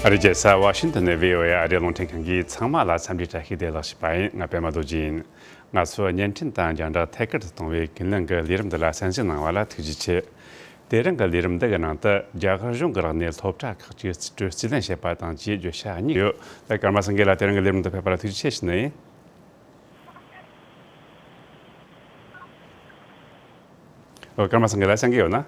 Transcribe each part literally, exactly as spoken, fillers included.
ཨ་རི་རྒྱལ་ས་ཝ་ཤིང་ཏོན་ནས་བྷི་ཨོ་ཨེ་ཨ་རིའི་རླུང་འཕྲིན་ཁང་གིས་ཚང་མ་ལ་འཚམས་འདྲི་བཀྲ་ཤིས་བདེ་ལེགས་ཞུས་པ་ཡིན། ང་པད་མ་རྡོ་རྗེ་ཡིན། ང་ཚོའི་བརྙན་འཕྲིན་དང་རྒྱང་བསྒྲགས་ཐད་ཀར་དུ་གཏོང་བའི་ཀུན་གླེང་གི་ལས་རིམ་འདི་ལ་གསན་གཟིགས་གནང་བ་ལ་ཐུགས་རྗེ་ཆེ། དེ་རིང་གི་ལས་རིམ་འདི་གི་ནང་དུ་རྒྱ་གར་གཞུང་གི་རིག་གནས་སློབ་གྲྭ་ཁག་ཅིག་རྩིས་སྤྲོད་རྩིས་ལེན་བྱེད་པ་དང་བཅས་བརྗོད་བྱ་གཉིས་ཡོད། ད་ཀརྨ་སེང་གེ་ལགས་དེ་རིང་གི་ལས་རིམ་དུ་ཕེབས་པ་ལ་ཐུགས་རྗེ་ཆེ་ཞུ་ནི་ཡིན། ཨོ། ཀརྨ་སེང་གེ་ལགས་གསན་གྱི་ཡོད་ན།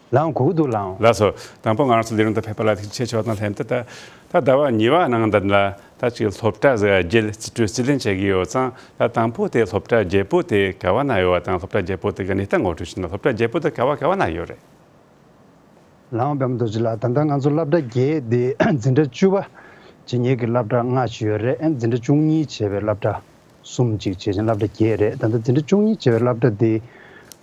ལགས་འོང་། གོ་གི་འདུག་ལགས་འོང་། ལགས་སོ། དང་པོ་ང་རང་ཚོ་ལས་རིམ་དུ་ཕེབས་པ་ལ་ཐུགས་རྗེ་ཆེ་ཞུ་བ་དང་ལྷན་དུ། ད་ད་ཟླ་བ་གཉིས་པ་ནང་འདི་ལ་ད་ཅིག་སློབ་གྲྭ་ཟིག་བརྒྱད་རྩིས་སྤྲོད་རྩིས་ལེན་བྱེད་ཀྱི་ཡོད་ཙང་། ད་དང་པོ་དེ་སློབ་གྲྭ་བརྒྱད་པོ་དེ་ག་བ་ན་ཡོད་པ་དང་། སློབ་གྲྭ་བརྒྱད་པོ་དེ་གི་གནས་སྟངས་ངོ་སྤྲོད་ཞུས་ན། སློབ་གྲྭ་བརྒྱད་པོ་དེ་ག་བ་ག་བ་ན་ཡོད་རེད། ལགས་འོང་། པད་མ་རྡོ་རྗེ་ལགས། ད་ལྟ་ང་ཚོ་སློབ་གྲྭ་བརྒྱད་དེ་འཛིན་གྲྭ་བཅུ་པ་བྱེད་མཁན་གྱི་སློབ་གྲྭ་ལྔ་ཞིག་ཡོད་རེད། ཨ་ནི་འཛིན་གྲྭ་བཅུ་གཉིས་བྱས་པའི་སློབ་གྲྭ་གསུམ་ཅིག་བྱས་ཙང་སློབ་གྲྭ་བརྒྱད་རེད། ད་ལྟ་འཛིན་གྲྭ་བཅུ་གཉིས་བྱས་པའི་སློབ་གྲྭ་དེ་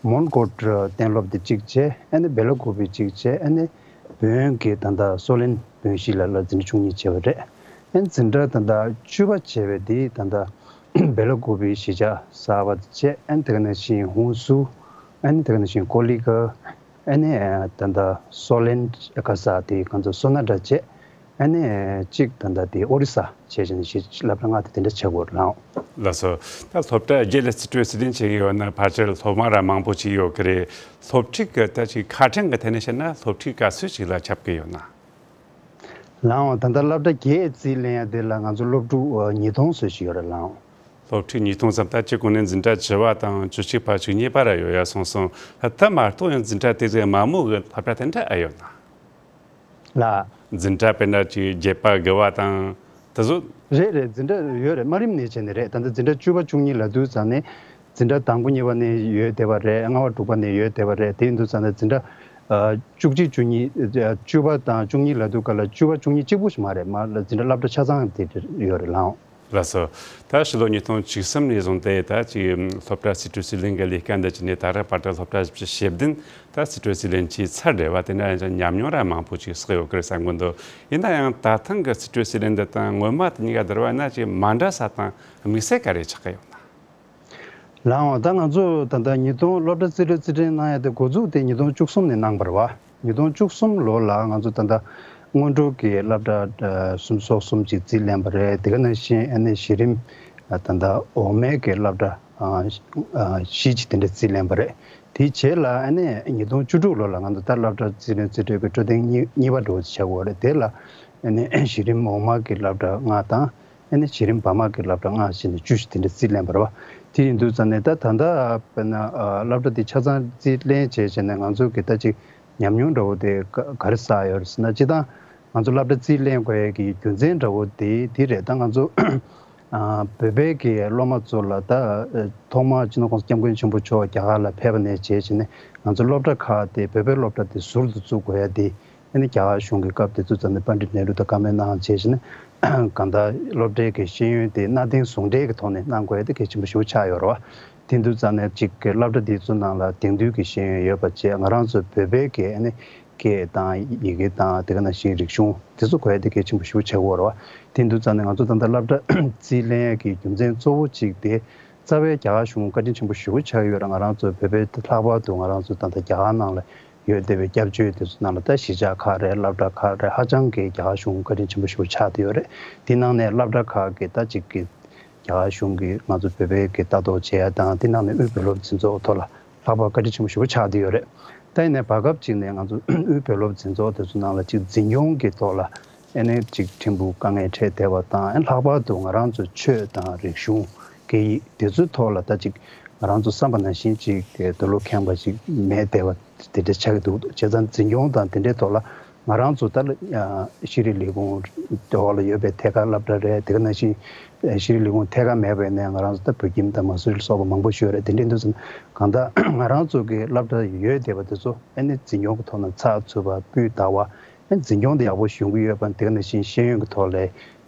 མོན་གྷོ་གཏན་སློབ་དེ་གཅིག་བྱས། ཨ་ནི་སྦེ་ལ་ཀུ་པེ་གཅིག་བྱས། ཨ་ནི་བོད་ཀྱི་ད་ལྟ་སོ་ལན་བོད་གཞིས་ལ་ལ་འཛིན་གྲྭ་བཅུ་གཉིས་བྱས་པ་རེད། ཨ་ནི་འཛིན་གྲྭ་ད་ལྟ་བཅུ་པ་བྱས་པའི་དེ་ད་ལྟ་སྦེ་ལ་ཀུ་པེ་གཞིས་ཆགས་གསར་པ་དེ་བྱས། ཨ་ནི་དེ་ག་ནང་བཞིན་ཧུན་སུར། ཨ་ནི་དེ་ག་ནང་བཞིན་ཀོ་ལི་གྷལ། ཨ་ནི་ད་ལྟ་སོ་ལན་ག་ས་དེ་ང་ཚོ་སོ་ན་ཌ་བྱས། ཨ་ནི་གཅིག་ད་ལྟ་དེ་ཨོ་རི་ས་བྱས་བྱས་ནས་བཞི་སློབ་གྲྭ་ལྔ་དེ་དེ་འདྲ་བྱེད་དགོས་རེད་ལགས། ལགས་སོ། ད་སློབ་གྲྭ་བརྒྱད་ལ་རྩིས་སྤྲོད་རྩིས་ལེན་བྱེད་ཀྱི་ཡོད་ན། ཕལ་ཆེར་སློབ་མ་ར་མང་པོ་ཅིག་ཡོད་ཀྱི་རེད། སློབ་ཁྲིད་ཀྱི་ད་ཅིག་ཁ་གྲངས་ཀྱི་ཐད་ནས་བཤད་ན་སློབ་ཁྲིད་ག་ཚོད་ཅིག་ལ་ཁྱབ་ཀྱི་ཡོད་ན། ལགས་འོང་། ད་ལྟ་སློབ་གྲྭ་བརྒྱད་རྩིས་ལེན་ཡ་དེ་ལ་ང་ཚོ་སློབ་ཕྲུག་ཉིས་སྟོང་ཙམ་ཞིག་ཡོད་རེད་ལགས་འོང་། སློབ་ཕྲུག་ཉིས་སྟོང་ཙམ། ད་སྤྱི་ཁོངས་ནས་འཛིན་གྲྭ་བཞི་པ་དང་བཅུ་གཅིག་པ་བཅུ་གཉིས་པ་ར་ཡོད་ཡ་སོང་སོང་། ད་མ་གཏོགས་ཡང་འཛིན་གྲྭ་དེ་ཚོའི་དམའ་མོ་གི་སློབ་གྲྭ་དེ་འདྲ་ཨེ་ཡོད་ན། ལགས། འཛིན་གྲྭ་དཔེར་ན་ཅིག་བརྒྱད་པ་དགུ་པ་དང་དེ་ཚོ། རེད་རེད། འཛིན་གྲྭ་ཡོད་རེད། དམའ་རིམ་ནས་བྱས་ནས་རེད། ད་ལྟ་འཛིན་གྲྭ་བཅུ་པ་བཅུ་གཉིས་ལབ་དུས་ཙང་ནས་འཛིན་གྲྭ་དང་པོ་གཉིས་པ་ནས་ཡོད་བསྡད་པ་རེད། ལྔ་པ་དྲུག་པ་ནས་ཡོད་བསྡད་པ་རེད། དེ་ཡིན་དུས་ཙང་ནས་འཛིན་གྲྭ་ཨ་བཅུ་གཅིག་བཅུ་གཉིས། ཨ་བཅུ་པ་དང་བཅུ་གཉིས་ལབ་དུས་སྐབས་ལ་བཅུ་པ་བཅུ་གཉིས་གཅིག་པུ་ཞིག་མ་རེད། མ་ལ་འཛིན་གྲྭ་སློབ་གྲྭ་ཆ་ཚང་དེ་ཡོད་རེད་ལགས་འོང་། ལགས་སོ། ད་ཕྱི་ལོ་ཉིས་སྟོང་བཅུ་གསུམ་ནས་བཟུང་སྟེ་ད་ཅིག་སློབ་གྲྭ་རྩིས་སྤྲོད་རྩིས་ལེན་གྱི་ལས་ཀ་འདི་བྱས་ནས་ད་རེས་བར་དུ་སློབ་གྲྭ་བཞི་བཅུ་ཞེ་བདུན་ད་རྩིས་སྤྲོད་རྩིས་ལེན་གྱི་ཚར་རེད་པ། དེ་འདྲ་ཡང་ཉམས་མྱོང་ར་མང་པོ་ཅིག་བསགས་ཡོད་ཀྱི་རེད་བསམ་གྱི་འདུག་ཡིན་ན་ཡང་ད་ཐེངས་ཀྱི་རྩིས་སྤྲོད་རྩིས་ལེན་འདི་དང་སྔོན་མ་དེ་གཉིས་ཀ་བསྡུར་བ་ན་ཅིག་མ་འདྲ་ས་དང་དམིགས་བསལ་ག་རེ་ཆགས་ཀྱི་ཡོད་ན། ལགས་འོང་། ད་ང་ཚོ་ད་ལྟ་ཉིས་སྟོང་སློབ་གྲྭ་རྩིས་སྤྲོད་རྩིས་ལེན་གནང་ཡ་དེ་འགོ་འཛུགས་དེ་ཉིས་སྟོང་བཅུ་གསུམ་ནས་གནང་བ་རེད་པ། ཉིས་སྟོང་བཅུ་གསུམ་ལོ་ལ་ང་ཚོ་ད་ལྟ་སྔོན་འགྲོ་གི་སློབ་གྲྭ་ཨ་སུམ་ཅུ་སོ་གསུམ་ཅིག་རྩིས་ལེན་པ་རེད། དེ་ག་ནང་བཞིན་ཨ་ནི་གཞི་རིམ་ཨ་ད་ལྟ་འོག་མའི་གི་སློབ་གྲྭ་ཨ་ཨ་བཞི་ཅིག་དེ་འདྲ་རྩིས་ལེན་པ་རེད། དེའི་རྗེས་ལ་ཨ་ནི་ཉིས་སྟོང་བཅུ་དྲུག་ལོ་ལ་ང་ཚོ་ད་སློབ་གྲྭ་རྩིས་ལེན་རྩིས་སྤྲོད་ཀྱི་འཕྲོད་བསྟེན་གཉིས་གཉིས་པ་འདྲ་བོ་ཅིག་བྱ་དགོས་རེད། དེ་ལ་ཨ་ནི་གཞི་རིམ་འོག་མ་གི་སློབ་གྲྭ་ལྔ་དང་། ཨ་ནི་གཞི་རིམ་བར་མ་གི་སློབ་གྲྭ་ལྔ་བྱས་ནས་བཅུ་བཞི་དེ་འདྲ་རྩིས་ལེན་པ་རེད་པ། དེ་ཡིན་དུས་ཙང་ནས་ད་ད་ལྟ་དཔེར་ན་ཨ་སློབ་གྲྭ་དེ་ཆ་ཚང་རྩིས་ལེན་བྱས་བྱས་ནས་ང་ཚོ་གི་ད་ཅིག་ཉམས་མྱོང་འདྲ་བོ་དེ་ག་ག་རེ་བསགས་ཡོད་རེད་ཟེར་ན། སྤྱིར་བཏང་ང་ཚོ་སློབ་གྲྭ་རྩིས་ལེན་དགོས་ཡས་ཀྱི་རྒྱུ་མཚན་འདྲ་བོ་དེ་དེ་རེད། ད་ང་ཚོ་ཨ་བོད་པའི་གི་སློབ་མ་ཚོ་ལ་ད་ཨ་ཐོག་མར་སྤྱི་ནོར་༸གོང་ས་༸སྐྱབས་མགོན་ཆེན་པོ་མཆོག་རྒྱ་གར་ལ་ཕེབས་པ་ནས་བྱས་བྱས་ནས་ང་ཚོ་སློབ་གྲྭ་ཁག་དེ་བོད་པའི་སློབ་གྲྭ་དེ་ཟུར་དུ་བཙུགས་དགོས་ཡ་དེ། ཨ་ནི་རྒྱ་གར་གཞུང་གི་སྐབས་དེ་ཚོ་ཙམ་ནས་པཎ་ཌི་ཏ་ནེ་རུ་དང་བཀའ་མོལ་གནང་བྱས་བྱས་ནས་གང་ལྟར་སློབ་གྲྭའི་གི་ཤེས་ཡོན་དེ་གནའ་དེང་ཟུང་འབྲེལ་གྱི་ཐོག་ནས་གནང་དགོས་ཡ་དེ་གལ་ཆེན་པོ་ཞེ་པོ་ཆགས་ཡོད་རེད་པ། དེ་འདུག་ཙང་ནས་གཅིག་གི་སློབ་གྲྭ་དེ་ཚོ་ནང་ལ་དེང་དུས་ཀྱི་ཤེས་ཡོན་ཡོད་པ་བྱས། ང་རང་ཚོ་བོད་པའི་གི་ཨ་ནི་སྐད་དང་ཡི་གེ་དང་དེ་ག་ནང་བཞིན་རིག་གཞུང་དེ་ཚོ་དགོས་ཡ་དེ་གལ་ཆེན་པོ་ཞེ་པོ་ཆགས་ཀྱི་ཡོད་རེད་པ། དེ་འདུག་ཙང་ནས་ང་ཚོ་ད་ལྟ་སློབ་གྲྭ་རྩིས་ལེན་ཡ་གི་རྒྱུ་མཚན་གཙོ་བོ་གཅིག་དེ་རྩ་བའི་རྒྱ་གར་གཞུང་བཀའ་དྲིན་ཆེན་པོ་ཞེ་པོ་ཆགས་ཀྱི་ཡོད་རེད། ང་རང་ཚོ་བོད་པའི་ལྷག་པར་དུ་ང་རང་ཚོ་ད་ལྟ་རྒྱ་གར་ནང་ལ་ཡོད་བསྡད་པའི་སྐྱབས་བཅོལ་དེ་ཚོ་ནང་ལ་ད་གཞིས་ཆགས་ཁག་རེད། སློབ་གྲྭ་ཁག་རེད། ཧ་ཅང་གི་རྒྱ་གར་གཞུང་བཀའ་དྲིན་ཆེན་པོ་ཞེ་པོ་ཆགས་བསྡད་ཡོད་རེད། དེ་ནང་ནས་སློབ་གྲྭ་ཁག་གི་ད་ཅིག་གི་རྒྱ་གར་གཞུང་གིས་ང་ཚོ་བོད་པའི་གི་ལྟ་རྟོག་བྱེད་ཡ་དང་། དེ་ནང་ནས་དབུས་བོད་སློབ་འཛིན་ཚོགས་ཐོག་ལ་ལྷག་པར་བཀའ་དྲིན་ཆེན་པོ་ཞེ་པོ་ཆགས་བསྡད་ཡོད་རེད། ད་ཡིན་ནའི་བར་སྐབས་ཅིག་ནས་ང་ཚོ་དབུས་བོད་སློབ་འཛིན་ཚོགས་དེ་ཚོ་ནང་ལ་ཅིག་འཛིན་སྐྱོང་གི་ཐོག་ལ་ཨ་ནི་ཅིག་ཕྲན་བུ་དཀའ་ངལ་འཕྲད་བསྡད་པ་དང་། ཨ་ནི་ལྷག་པར་དུ་ང་རང་ཚོ་ཆོས་དང་རིག་གཞུང་སྐད་ཡིག་དེ་ཚོའི་ཐོག་ལ་ད་ཅིག་ང་རང་ཚོ་བསམ་པ་ནང་བཞིན་ཅིག་དེ་འདོད་བློ་ཁེངས་པ་ཅིག་མེད་བསྡད་པ་དེ་འདྲ་ཆགས་ཀྱི་འདུག་བྱས་ཙང་འཛིན་སྐྱོང་དང་དེ་འདྲའི་ཐོག་ལ་ང་རང་ཚོ་ད་ལ་ཤེས་རིག་ལས་ཁུངས་འོག་ལ་ཡོད་པའི་ཐད་ཀར་སློབ་གྲྭ་རེད། དེ་ག་ནང་བཞིན་ཤེས་རིག་ལས་ཁུངས་ཐད་ཀར་མེད་པ་ཡིན་ནའི་ང་རང་ཚོ་ད་བོད་ཁྱིམ་དང་མ་སུ་རི་ལ་སོགས་པ་མང་པོ་ཞིག་ཡོད་རེད། དེ་འདྲའི་དུས་ཙམ་གང་ལྟར་ང་རང་ཚོ་གི་སློབ་གྲྭ་ཡོད་བསྡད་པ་དེ་ཚོ་ཨ་ནི་འཛིན་སྐྱོང་གི་ཐོག་ནས་ཚགས་ཚུད་པ་སྤུས་དག་པ། ཨ་ནི་འཛིན་སྐྱོང་དེ་ཡག་པོ་ཞུ་གི་ཡོད་པ། དེ་ག་ནང་བཞིན་ཤེས་ཡོན་གྱི་ཐོག་ལ་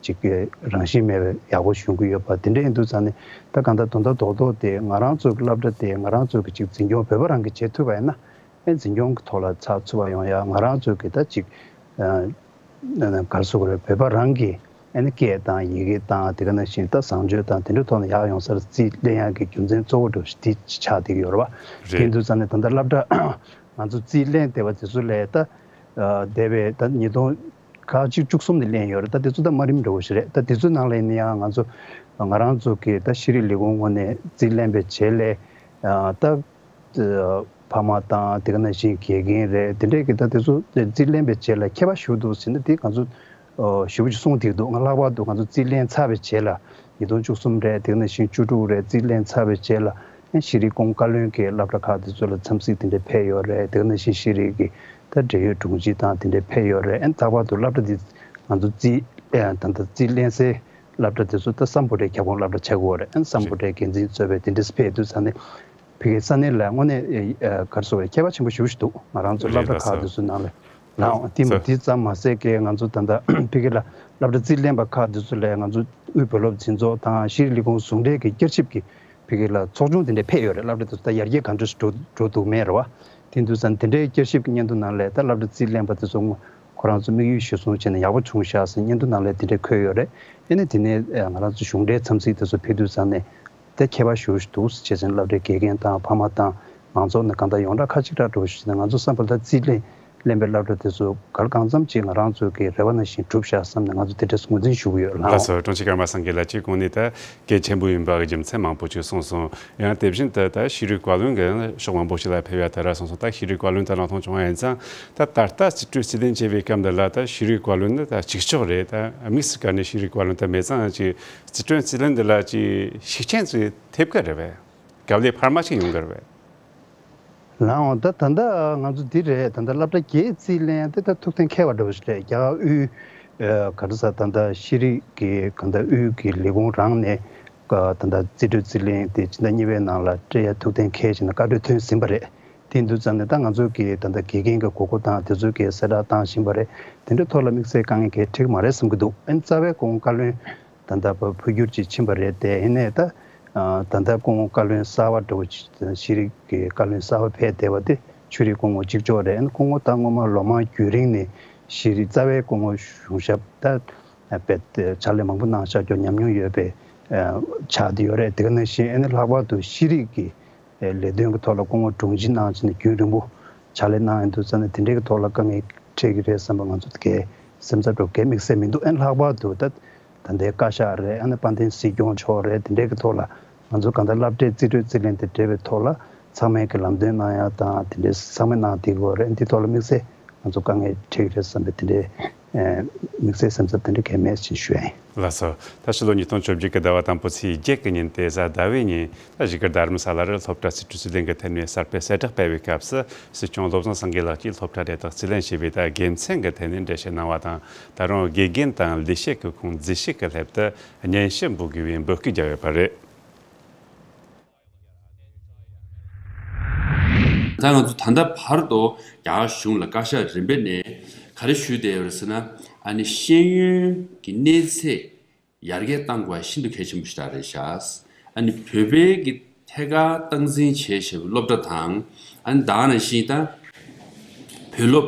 ཅིག་གི་རང་བཞིན་མེད་པའི་ཡག་པོ་ཞུ་གི་ཡོད་པ། དེ་འདྲ་ཡིན་དུས་ཙང་ནས་ད་གང་ལྟར་དོན་དག་རྡོག་རྡོག་དེ་ང་རང་ཚོ་གི་སློབ་གྲྭ་དེ་ང་རང་ཚོ་གི་ཅིག་འཛིན་སྐྱོང་བོད་པ་རང་གིས་བྱེད་ཐུབ་པ་ཡིན་ན། ཨ་ནི་འཛིན་སྐྱོང་གི་ཐོག་ལ་ཚགས་ཚུད་པ་ཡོང་ཡ། ང་རང་ཚོ་གི་ད་ཅིག་ཨ་ག་རེ་ཟེར་དགོས་རེད། བོད་པ་རང་གི་ཨ་ནི་སྐད་དང་ཡི་གེ་དང་དེ་ག་ནང་བཞིན་ད་བཟང་སྤྱོད་དང་དེ་འདྲའི་ཐོག་ནས་ཡག་ཡོང་སར་རྩིས་ལེན་ཡག་གི་རྒྱུ་མཚན་གཙོ་བོ་འདྲ་བོ་ཞིག་དེ་ཆགས་བསྡད་ཀྱི་ཡོད་རེད་པ། རེད། དེ་འདུག་ཙང་ནས་ད་ལྟ་སློབ་གྲྭ་ང་ཚོ་རྩིས་ལེན་བསྡད་པ་དེ་ཚོ་ལས་ད་ཨ་འདས་པའི་ད་ཉིས་སྟོང་ ཁག་གཅིག་བཅུ་གསུམ་དེ་ལེན་ཡོད་རེད། ད་དེ་ཚོ་ད་དམའ་རིམ་འདྲ་བོ་ཞིག་རེད། ད་དེ་ཚོའི་ནང་ལ་ཡིན་ན་ཡང་ང་ཚོ་ང་རང་ཚོ་གི་ད་ཤེས་རིག་ལས་ཁུངས་ངོས་ནས་རྩིས་ལེན་པའི་རྗེས་ལ་ད། ཕ་མ་དང་དེ་ག་ནང་བཞིན་དགེ་རྒན་རེད། དེ་འདྲས་ཀྱི་ད་དེ་ཚོ་རྩིས་ལེན་པའི་རྗེས་ལ་ཁྱད་པར་ཞུ་འདུག་ཟེར་ན། དེ་ང་ཚོ་ཞུ་བ་ཞིག་གསུངས་བསྡད་འདུག་ང་ལྷག་པར་དུ་ང་ཚོ་རྩིས་ལེན་ཚར་བའི་རྗེས་ལ་ཉིས་སྟོང་བཅུ་གསུམ་རེད། དེ་ག་ནང་བཞིན་བཅུ་དྲུག་རེད། རྩིས་ལེན་ཚར་བའི་རྗེས་ལ་ཨེ་ཤེས་རིག་ཀུན་བཀའ་བློན་གྱི་སློབ་གྲྭ་ཁག་དེ་ཚོ་ལ་འཚམས་གཟིགས་དེ་འདྲས་ཕེབས་ཡོད་རེད། དེ་ག་ནང་བཞིན་ཤེས་རིག་གི་ད་འབྲེལ་ཡོད་དྲུང་ཆེ་དང་དེ་འདྲས་ཕེབས་ཡོད་རེད། ཨེ་ལྷག་པར་དུ་སློབ་གྲྭ་འདི་ང་ཚོ་རྩིས་ད་ལྟ་རྩིས་ལེན་སའི་སློབ་གྲྭ་དེ་ཚོ་ད་སམ་བྷོ་ཊའི་ཁྱབ་ཁོངས་སློབ་གྲྭ་ཆགས་ཀྱི་ཡོད་རེད། ཨེ་སམ་བྷོ་ཊའི་འགན་འཛིན་གཙོས་པའི་དེ་འདྲས་ཕེབས་དུས་ཙང་ནས། ཕ་གིའི་ས་གནས་ལ་དངོས་གནས་ཨ་ག་རེ་ཟེར་དགོས་རེད། ཁྱད་པར་ཆེན་པོ་ཞེ་པོ་ཞིག་འདུག་ང་རང་ཚོ་སློབ་གྲྭ་ཁག་དེ་ཚོའི་ནང་ལ་ལའང་དེ་མ་དེ་ཙམ་མ་ཟད་ཀྱི་ང་ཚོ་ད་ལྟ་ཕ་གི་ལ་སློབ་གྲྭ་རྩིས་ལེན་པ་ཁག་དེ་ཚོ་ལ་ང་ཚོ་དབུས་བོད་སློབ་འཛིན་ཚོགས་དང་ཤེས་རིག་ལས་ཁུངས་ཟུང་འབྲེལ་གྱི་བསྐྱར་ཞིབ་ཀྱི་ཕ་གི་ལ་ཚོགས་ཆུང་དེ་འདྲ་ཕེབས་ཡོད་རེད། སློབ་གྲྭ་དེ་ཚོ་ད་ཡར་རྒྱས་ག་འདྲ་ཞིག་འགྲོ་འགྲོ་འདུག་མེད་རེད་བ། དེ་དུས་ཙང་དེ་འདྲའི་བསྐྱར་ཞིབ་ཀྱི་སྙན་ཐོ་ནང་ལ་ད་སློབ་གྲྭ་རྩིས་ལེན་པ་དེ་ཚོ་ཁོ་རང་ཚོ་དམིགས་ཡུལ་གཞིར་བཟུང་བྱས་ནས་ཡག་པོ་བྱུང་ཤག་ཟེར་སྙན་ཐོ་ནང་ལ་དེ་འདྲ་འཁོད་ཡོད་རེད། ཨེ་ནས་དེ་ནས་ང་རང་ཚོ་གཞུང་འབྲེལ་འཚམས་གཟིགས་དེ་ཚོ་ཕེབས་དུས་ཙང་ནས། དེ་ཁྱད་པར་ཞེ་པོ་ཞིག་འདུག་ཟེར་བྱས་ཙང་སློབ་གྲྭའི་དགེ་རྒན་དང་ཕ་མ་དང་མང་ཚོགས་ནས་གང་ལྟར་ཡོངས་གྲགས་ཁ་གཅིག་གྲགས་འགྲོ་བཞིན་ང་ཚོ་བསམ་པ་ལ་རྩིས་ལེན་ལེན་པའི་སློབ་གྲྭ་དེ་ཚོ་ག་ལ་གང་འཚམ་ཅིག་ང་རང་ཚོ་གི་རེ་བ་ནང་བཞིན་གྲུབ་ཤག་བསམ་ནས་ང་ཚོ་དེ་འདྲས་ངོས་འཛིན་ཞུ་གི་ཡོད་ལགས། ལགས་སོ། དྲུང་ཆེ་ཀརྨ་སངས་རྒྱས་ལགས། སྤྱིར་གོང་ནས་ད་གལ་ཆེན་པོ་ཡིན་པ་གི་རྒྱུ་མཚན་མང་པོ་ཅིག་གསུངས་སོང་། ཡང་དེ་བཞིན་དུ་ད་ཤེས་རིག་བཀའ་བློན་གྱི་ཕྱོགས་མང་པོ་ཞིག་ལ་ཕེབས་ཡ་དེ་ར་གསུངས་སོང་། ད་ཤེས་རིག་བཀའ་བློན་དུ་གནང་ཐོངས་བྱུང་བ་ཡིན་ཙང་ད་ད་ལྟ་རྩིས་སྤྲོད་རྩིས་ལེན་བྱེད་པའི་སྐབས་འདི་ལ་ད་ཤེས་རིག་བཀའ་བློན་ནི་ད་གཅིག་ལྕོགས་རེད། ད་དམིགས་སུ་བཀར་ནས་ཤེས་རིག་བཀའ་བློན་དུ་མེད་ཙང་ཅིག་རྩིས་སྤྲོད་རྩིས་ལེན་འདི་ལ་ཅིག་ཤུགས་རྐྱེན་ཅིག་ཐེབས་ཀྱི་རེད་པས། དཀའ་ལས་འཕར་མ་ཞིག་ཡོང་གི་རེད་པས། ལགས་འོང་། ད་ད་ལྟ་ང་ཚོ་འདི་རེད། ད་ལྟ་སློབ་གྲྭ་བརྒྱད་རྩིས་ལེན་དེ་ད་ཐུགས་གཏན་འཁེལ་བ་འདྲ་བོ་ཞིག་རེད། རྒྱ་གར་དབུས་ཨ་ག་རེ་ཟེར། ད་ལྟ་ཤེས་རིག་གི་གང་ལྟར་དབུས་ཀྱི་ལས་ཁུངས་རང་ནས་ད་ལྟ་རྩིས་སྤྲོད་རྩིས་ལེན་དེ་ཕྱི་ཟླ་གཉིས་པའི་ནང་ལ་སྤྲད་ཡ་ཐུགས་གཏན་འཁེལ་བྱས་ནས་བཀའ་འཁྲོལ་ཐོན་ཟིན་པ་རེད། དེ་དུས་ཙང་ནས་ད་ང་ཚོ་གི་ད་ལྟ་དགེ་རྒན་གྱི་དགོས་མཁོ་དང་དེ་ཚོ་གི་གསལ་བསྒྲགས་བཏང་བཞིན་པ་རེད། དེ་འདྲའི་ཐོག་ལ་དམིགས་བསལ་དཀའ་ངལ་གང་ཡང་འཕྲད་ཀྱི་མ་རེད་བསམ་གྱི་འདུག་ཨ་ནི་རྩ་བའི་སྐུ་ངོ་བཀའ་བློན་ད་ལྟ་བ་འཕོ་འགྱུར་ཅིག་ཕྱིན་པ་རེད་དེ། ཡིན་ནའི་ད་ད་ལྟ་སྐུ་ངོ་བཀའ་བློན་གསར་པ་འདྲ་བོ་ཅིག་ཤེས་རིག་གི་བཀའ་བློན་གསར་པ་ཕེབས་བསྡད་པ་དེ་ཆོས་རིག་སྐུ་ངོ་གཅིག་ལྕོགས་རེད། ཨ་ནི་སྐུ་ངོ་ད་སྔོན་མ་ལོ་མང་རྒྱུན་རིང་ནས་ཤེས་རིག་རྩ་བའི་སྐུ་ངོ་གཞུང་ཞབས་ད་དཔེ་ཕྱག་ལས་མང་པོ་གནང་བཞག་རྒྱུ་ཉམས་མྱོང་ཡོད་པའི་ཆགས་བསྡད་ཡོད་རེད། དེ་ག་ནང་བཞིན་ཨ་ནི་ལྷག་པར་དུ་ཤེས་རིག་གི་ལས་དོན་གྱི་ཐོག་ལ་སྐུ་ངོ་དྲུང་ཆེ་གནང་བྱས་ནས་རྒྱུན་རིང་པོ་ཕྱག་ལས་གནང་ཡོང་དུས་ཙང་ནས་དེ་འདྲའི་གི་ཐོག་ལ་དཀའ་ངལ་འཕྲད་ཀྱི་རེད་བསམ་པ་ང་ཚོ་གི་སེམས་འཚབ་འགྲོ་གི་དམིགས་བསལ་མི་འདུག་ཨ་ནི་ལྷག་པར་དུ་ད་ད་ལྟའི་བཀའ་ཤག་རེད། ཨ་ནི་དཔལ་ལྡན་སྲིད་སྐྱོང་མཆོག་རེད། དེ་འདྲའི་གི་ཐོག་ལ་ང་ཚོ་གང་ལྟར་སློབ་གྲྭའི་རྩིས་སྤྲོད་རྩིས་ལེན་དེ་འབྲེལ་བའི་ཐོག་ལ་ཚང་མས་ཀྱི་ལམ་སྟོན་གནང་ཡ་དང་དེ་འདྲའི་ཚང་མས་གནང་བསྡད་ཀྱི་ཡོད་རེད། འདི་ཐོག་ལ་དམིགས་བསལ་ང་ཚོ་དཀའ་ངལ་འཕྲད་ཀྱི་རེད་བསམ་པའི་དེ་འདྲའི་དམིགས་བསལ་སེམས་འཚབ་དེ་འདྲ་གང་ཡང་མེད་ཅེས་ཞུ་ཡ་ཡིན། ལགས་སོ། ད་ཕྱི་ལོ་ཉིས་སྟོང་བཅོ་བརྒྱད་ཀྱི་ཟླ་བ་དང་པོ་ཚེས་བརྒྱད་ཀྱི་ཉིན་ཏེ་གཟའ་ཟླ་བའི་ཉིན་ད་བཞུགས་སྒར་རྡ་རམ་ས་ལ་རུ་སློབ་གྲྭ་རྩིས་སྤྲོད་རྩིས་ལེན་གྱི་ཐད་ནས་གསར་སྤེལ་གསལ་བསྒྲགས་སྤེལ་བའི་སྐབས་སུ་སྲིད་སྐྱོང་བློ་བཟང་སེང་གེ་ལགས་ཀྱིས་སློབ་གྲྭ་དེ་དག་རྩིས་ལེན་བྱས་པའི་ད་དགེ་མཚན་གྱི་ཐད་ནས་འགྲེལ་བཤད་གནང་བ་དང་། ད་རུང་དགེ་རྒན་དང་ལས་བྱེད་ཀྱི་ཁོངས་རྩིས་ཞིབ་ཀྱི་སླེབས་དུ་སྙན་ཞུ་འབུལ་དགོས་པའི་འབོད་སྐུལ་བརྒྱབ་ཡོད་པ་རེད། ད་ང་ཚོ་ད་ལྟ་བར་དུ་རྒྱ་གར་གཞུང་ལ་བཀའ་ཤག་རིམ་པས་ནས་ག་རེ་ཞུས་བསྡད་ཡོད་རེད་ཟེར་ན། ཨ་ནི་ཤེས་ཡོན་གྱི་གནས་ཚད་ཡར་རྒྱས་གཏང་དགོས་པ་ཤིན་ཏུ་གལ་ཆེན་པོ་ཞིག་རེད་ཤག་ཨ་ནི་བོད་པའི་གི་ཐད་ཀར་སྟངས་འཛིན་བྱས་བཞག་པའི་སློབ་གྲྭ་དང་། ཨ་ནི་ད་ག་ནང་བཞིན་ད་བོད་སློབ་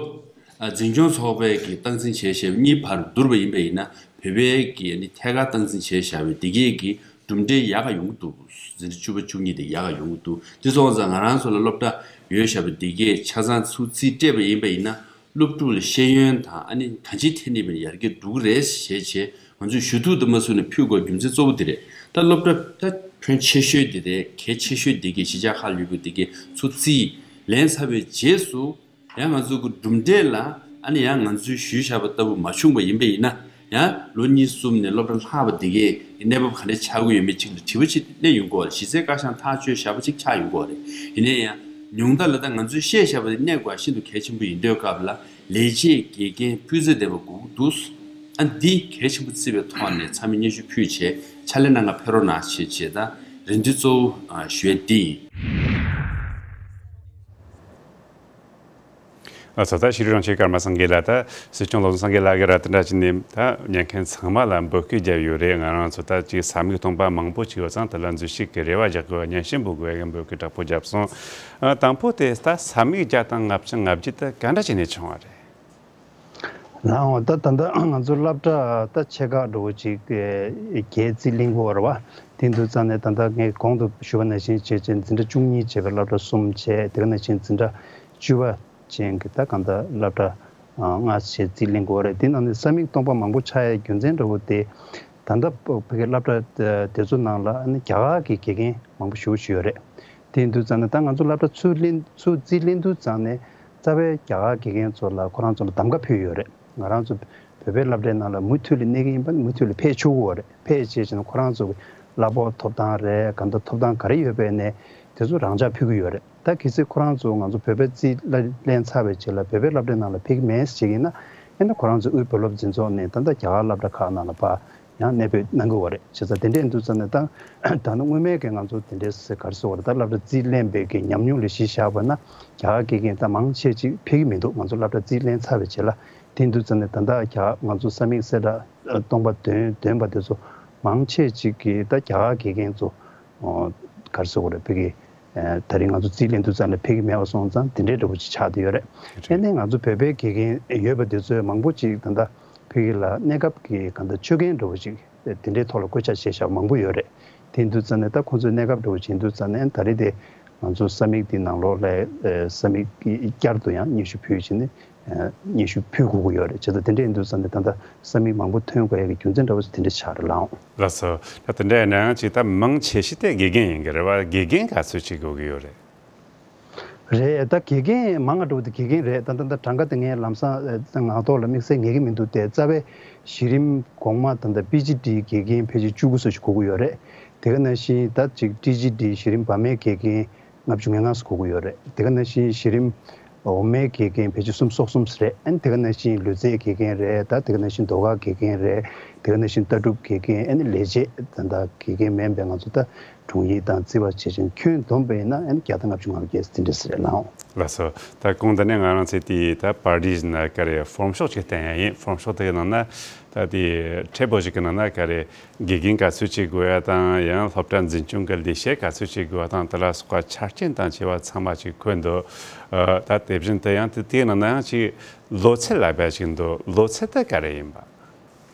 ཨ་འཛིན་སྐྱོང་ཚོགས་པའི་གི་སྟངས་འཛིན་བྱས་བཞག་པའི་གཉིས་བར་བསྡུར་བ་ཡིན་པ་ཡིན་ན། བོད་པའི་གི་ཨ་ནི་ཐད་ཀར་སྟངས་འཛིན་བྱས་བཞག་པའི་དེ་གའི་གི་གྲུབ་འབྲས་ཡག་ག་ཡོང་གི་འདུག་འཛིན་གྲྭ་བཅུ་པ་བཅུ་གཉིས་དེ་ཡག་ག་ཡོང་གི་འདུག་དེ་སོང་ཙང་ང་རང་ཚོ་ལ་སློབ་གྲྭ་ཡོད་བཞག་པ་དེ་གས་ཆ་ཚང་ཚུར་རྩིས་སྤྲད་པ་ཡིན་པ་ཡིན་ན། སློབ་ཕྲུག་ལ་ཤེས་ཡོན་དང་ཨ་ནི་གང་ཅིའི་ཐད་ནས་ཡར་རྒྱས་འགྲོ་གི་རེད་ཞེས་བྱས་ང་ཚོས་ཞུ་གཏུག་དུ་མ་བཟུང་ནས་ཕུལ་དགོས་རྒྱུ་མཚན་གཙོ་བོ་དེ་རེད། ད་སློབ་གྲྭ་ད་ཁྱོན་ཆེ་ཤོས་དེ་རེད། གལ་ཆེ་ཤོས་དེ་གས་གཞིས་ཆགས་ཁག་ལ་ཡོད་པའི་དེ་གས་ཚུར་རྩིས་ལེན་ཚར་བའི་རྗེས་སུ། ཡང་ང་ཚོ་གི་གྲུབ་འབྲས་ལ་ཨ་ནི་ཡང་ང་ཚོས་ཞུས་བཞག་པ་ལྟ་བུ་མ་བྱུང་བ་ཡིན་པ་ཡིན་ན། ཡང་ལོ་གཉིས་གསུམ་ནས་སློབ་གྲྭ་ལྷག་པ་དེ་གའི་གནས་བབ་ག་འདྲ་ཆགས་ཀྱི་ཡོད་མེད་ཅིག་ལ་དྲི་བ་ཅིག་སླེབས་ཡོང་གི་ཡོད་རེད། གཞི་རྩའི་བཀའ་ཤག་ཐག་གཅོད་བཞག་པ་ཅིག་ཆགས་ཡོང་གི་ཡོད་རེད། ཡིན་ན་ཡང་ཉུང་མཐའ་ལ་ད་ང་ཚོས་བཤད་བཞག་པ་དེ་གནས་དགོས་པ་ཤིན་ཏུ་གལ་ཆེན་པོ་ཡིན་དུས་སྐབས་ལ་ལས་བྱེད་དགེ་རྒན་སྤུས་ཚད་ལྡན་པ་དགོས་ཀྱི་འདུག་ཨ་འདི་གལ་ཆེན་པོ་བརྩིས་པའི་ཐོག་ནས་ཚང་མས་སྙན་ཞུ་ཕུལ་བྱས་ཕྱག་ལས་གནང་ག་ཕེབས་རོགས་གནང་ཞེས་བྱས་ད་རེ་འདུན་གཙོ་བོ་ཞུ་ཡས་འདི་ཡིན། ལགས་སོ། ད་ཤེས་རིག་དྲུང་ཆེ་ཀརྨ་སངས་རྒྱས་ལགས། ད་སྲིད་སྐྱོང་བློ་བཟང་སངས་རྒྱས་ལགས་ཀྱིས་ར་དེ་འདྲ་བྱས་ནས་ད་ཉན་མཁན་ཚང་མ་ལ་འབོད་སྐུལ་བརྒྱབ་ཡོད་རེད། ང་རང་ཚོ་ད་ཅིག་ས་མིག་སྟོང་པ་མང་པོ་ཅིག་ཡོད་ཙང་དེ་ལ་འཛུལ་ཞུགས་ཀྱི་རེ་བ་རྒྱག་དགོས་པ་སྙན་ཞུ་འབུལ་དགོས་པའི་འབོད་སྐུལ་དྲག་པོ་བརྒྱབ་སོང་། ཨ་དང་པོ་དེ་ད་ས་མིག་བརྒྱ་དང་ལྔ་བཅུ་ང་བརྒྱད་དེ་ག་འདྲ་བྱས་ནས་བྱུང་བ་རེད། ལགས་འོང་། ད་ད་ལྟ་ང་ཚོ་སློབ་གྲྭ་ད་ཆེ་ཁག་འདྲ་བོ་ཅིག་བརྒྱད་རྩིས་ལེན་གྱི་ཡོད་རེད་བ། དེ་དུས་ཙང་ནས་ད་ལྟ་ངས་གོང་དུ་ཞུས་པ་ནང་བཞིན་བྱས་བྱས་འཛིན་གྲྭ་བཅུ་གཉིས་བྱས་པའི་སློབ་གྲྭ་གསུམ་བྱས། དེ་ག་ནང་བཞིན་འཛིན་གྲྭ་བཅུ་པ་ཅན་གྱི་ད་གང་ལྟར་སློབ་གྲྭ་ ཨ་སྔ་ཕྱི་རྩིས་ལེན་དགོས་རེད། དེ་ནང་ནས་ས་མིག་སྟོང་པ་མང་པོ་ཆགས་ཡའི་རྒྱུ་མཚན་འདྲ་བོ་དེ། ད་ལྟ་བོད་ཀྱི་སློབ་གྲྭ་དེ་ཚོ་ནང་ལ་ཨ་ནི་རྒྱ་གར་གྱི་དགེ་རྒན་མང་པོ་ཞེ་པོ་ཅིག་ཡོད་རེད། དེ་ཡིན་དུས་ཙང་ནས་ད་ང་ཚོ་སློབ་གྲྭ་ཚུར་ལེན་ཚུར་རྩིས་ལེན་དུས་ཙང་ནས་རྩ་བའི་རྒྱ་གར་དགེ་རྒན་ཚོ་ལ་ཁོ་རང་ཚོ་ལ་གདམ་ག་ཕུལ་ཡོད་རེད། ང་རང་ཚོ་བོད་པའི་སློབ་གྲྭའི་ནང་ལ་མུ་མཐུད་ལ་གནས་ཀྱི་ཡིན་པ་ནི་མུ་མཐུད་ལ་ཕེབས་ཆོག་གི་ཡོད་རེད། ཕེབས་བྱས་བྱས་ན་ཁོ་རང་ཚོ་གི་གླ་ཕོགས་ཐོབ་སྟངས་རེད། ག་འདྲ་ཐོབ་སྟངས་ག་རེ་ཡོད་པའི་ནས་དེ་ཚོ་རང་འཇགས་ཕུལ་གི་ཡོད་རེད། ད་གལ་སྲིད་ཁོ་རང་ཚོ་ང་ཚོ་བོད་པའི་རྩིས་ལེན་ཚར་བའི་རྗེས་ལ་བོད་པའི་སློབ་གྲྭའི་ནང་ལ་ཕེབས་ཀྱི་མེད་ཟེར་བྱེད་ཀྱི་ཡིན་ན། ཨེ་ན་ཁོ་རང་ཚོ་དབུས་བོད་སློབ་འཛིན་ཚོགས་ནས་ད་ལྟ་རྒྱ་གར་སློབ་གྲྭ་ཁག་ནང་ལ་ཕར་ཡང་གནས་སྤོས་གནང་གི་ཡོད་རེད། བྱས་ཙང་དེ་འདྲ་ཡིན་དུས་ཙང་ནས་ད་ད་ནི་སྔོན་མའི་གི་ང་ཚོ་དེ་འདྲའི་ག་རེ་ཟེར་དགོས་རེད། ད་སློབ་གྲྭ་རྩིས་ལེན་པའི་གི་ཉམས་མྱོང་ལ་གཞི་བཞག་པ་ན་རྒྱ་གར་དགེ་རྒན་ད་མང་ཆེ་ཅིག་ཕེབས་ཀྱི་མི་འདུག་ང་ཚོ་སློབ་གྲྭ་རྩིས་ལེན་ཚར་བའི་རྗེས་ལ། དེ་ཡིན་དུས་ཙང་ནས་ད་ལྟ་རྒྱ་ང་ཚོ་ས་མིག་གསལ་བསྒྲགས་སྟོང་པ་འདོན་འདོན་པ་དེ་ཚོ་མང་ཆེ་ཅིག་གིས་ད་རྒྱ་གར་དགེ་རྒན་ཚོ་ག་རེ་ཟེར་དགོས་རེད། ཕ་གི་ད་རིང་ང་ཚོ་རྩིས་ལེན་དུས་ཙང་ནས་ཕེབས་ཀྱི་མེད་པ་སོང་ཙང་དེ་འདྲའི་འདྲ་བོ་ཅིག་ཆགས་བསྡད་ཡོད་རེད། ཨེ་ནས་ང་ཚོ་བོད་པའི་དགེ་རྒན་ཡོད་པ་དེ་ཚོས་མང་པོ་ཅིག་ད་ལྟ་ཕ་གི་ལ་གནས་སྐབས་ཀྱི་ག་ད་ཆོད་མཁན་འདྲ་བོ་ཅིག་དེ་འདྲའི་ཐོག་ལ་བཀོད་ཁྱབ་བྱས་བཞག་པ་མང་པོ་ཡོད་རེད། དེ་ཡིན་དུས་ཙང་ནས་ད་ཁོང་ཚོའི་གནས་སྐབས་འདྲ་བོ་བྱེད་དུས་ཙང་ནས་ད་རེས་དེ་ང་ཚོ་ས་མིག་དེ་ནང་ལོགས་ལ་ས་མིག་བསྐྱར་དུ་ཡང་སྙན་ཞུ་ཕུལ་བྱས་ནས། སྙན་ཞུ་ཕུལ་དགོས་ཀྱི་ཡོད་རེད། བྱས་ཙང་དེ་འདྲ་ཡིན་དུས་ཙང་ནས་ད་ལྟ་ས་མིག་མང་པོ་ཐོན་དགོས་ཡ་གི་རྒྱུ་མཚན་འདྲ་བོ་དེ་འདྲ་ཆགས་རེད་ལགས། ལགས་སོ། ད་དེ་འདྲ་ཡིན་ན་ཡང་ཅིག་ད་མང་ཆེ་ཤོས་དེ་དགེ་རྒན་ཡིན་གྱི་རེད་བ། དགེ་རྒན་ག་ཚོད་ཅིག་དགོས་ཀྱི་ཡོད་རེད། རེད། ད་དགེ་རྒན་མང་ང་འགྲོ་དེ་དགེ་རྒན་རེད། ད་ད་ད་གྲངས་ཀ་དེ་ངས་ལམ་སང་ངག་ཐོག་ལ་དམིགས་བསལ་ངེས་ཀྱི་མི་འདུག་སྟེ། རྩ་བའི་གཞི་རིམ་གོང་མ་ད་ད་པི་ཅི་ཌི་དགེ་རྒན་ཕལ་ཆེར་བཅུ་དགུ་ཙམ་ཞིག་དགོས་ཀྱི་ཡོད་རེད། དེ་ག་ནང་བཞིན་ད་ཅིག་ཊི་ཇི་ཌི་གཞི་རིམ་བར་མའི་དགེ་རྒན་ལྔ་བཅུ་ང་ལྔ་ཙམ་དགོས་ཀྱི་ཡོད་རེད། དེ་ག་ནང་བཞིན་གཞི་རིམ་འོག་མའི་དགེ་རྒན་ཕལ་ཆེར་སུམ་ཅུ་སོ་གསུམ་རེད། ཨ་ནི་དེ་ག་ནང་བཞིན་ལུས་རྩལ་དགེ་རྒན་རེད། ད་དེ་ག་ནང་བཞིན་ཟློས་གར་དགེ་རྒན་རེད། དེ་ག་ནང་བཞིན་ལྟ་གྲུབ་དགེ་རྒན། ཨ་ནི་ལས་བྱེད་ད་ལྟ་དགེ་རྒན་མིན་པའི་ང་ཚོ་ད་དྲུང་ཡིག་དང་རྩིས་པ་བྱས་ཙང་ཁྱོན་བསྡོམས་པ་ཡིན་ན་ཨ་ནི་བརྒྱ་དང་ལྔ་བཅུ་ང་བརྒྱད་དེ་འདྲ་ཟེར་ལགས། ལགས་སོ། ད་གོང་དུ་ནས་ང་རང་ཚོས་དེ་ད་པར་རིས་ན་ག་རེ་ཧྥོམ་ཤོག་ཅིག་བསྟན་ཡ་ཡིན། ཧྥོམ་ཤོག་དེ་གི་ནང་ན་ད་དེ་ཁྲལ་པོ་ཞིག་གི་ནང་ན་ག་རེ། དགེ་རྒན་ག་ཚོད་ཅིག་དགོས་ཡ་དང་། ཡང་སློབ་གྲྭ་འཛིན་སྐྱོང་གི་ལས་བྱེད་ག་ཚོད་ཅིག་དགོས་པ་དང་། དེ་ལ་སོགས་པ་ཆ་རྐྱེན་དང་བཅས་པ་ཚང་མ་ཅིག་འཁོད་འདུག་ཨ་ད་དེ་བཞིན་དུ་ཡང་དེ་དེའི་ནང་ན་ཡང་ཅིག་ལོ་ཚད་ལབ་ཡ་ཅིག་འདུག་ལོ་ཚད་དེ་ག་རེ་ཡིན་པ།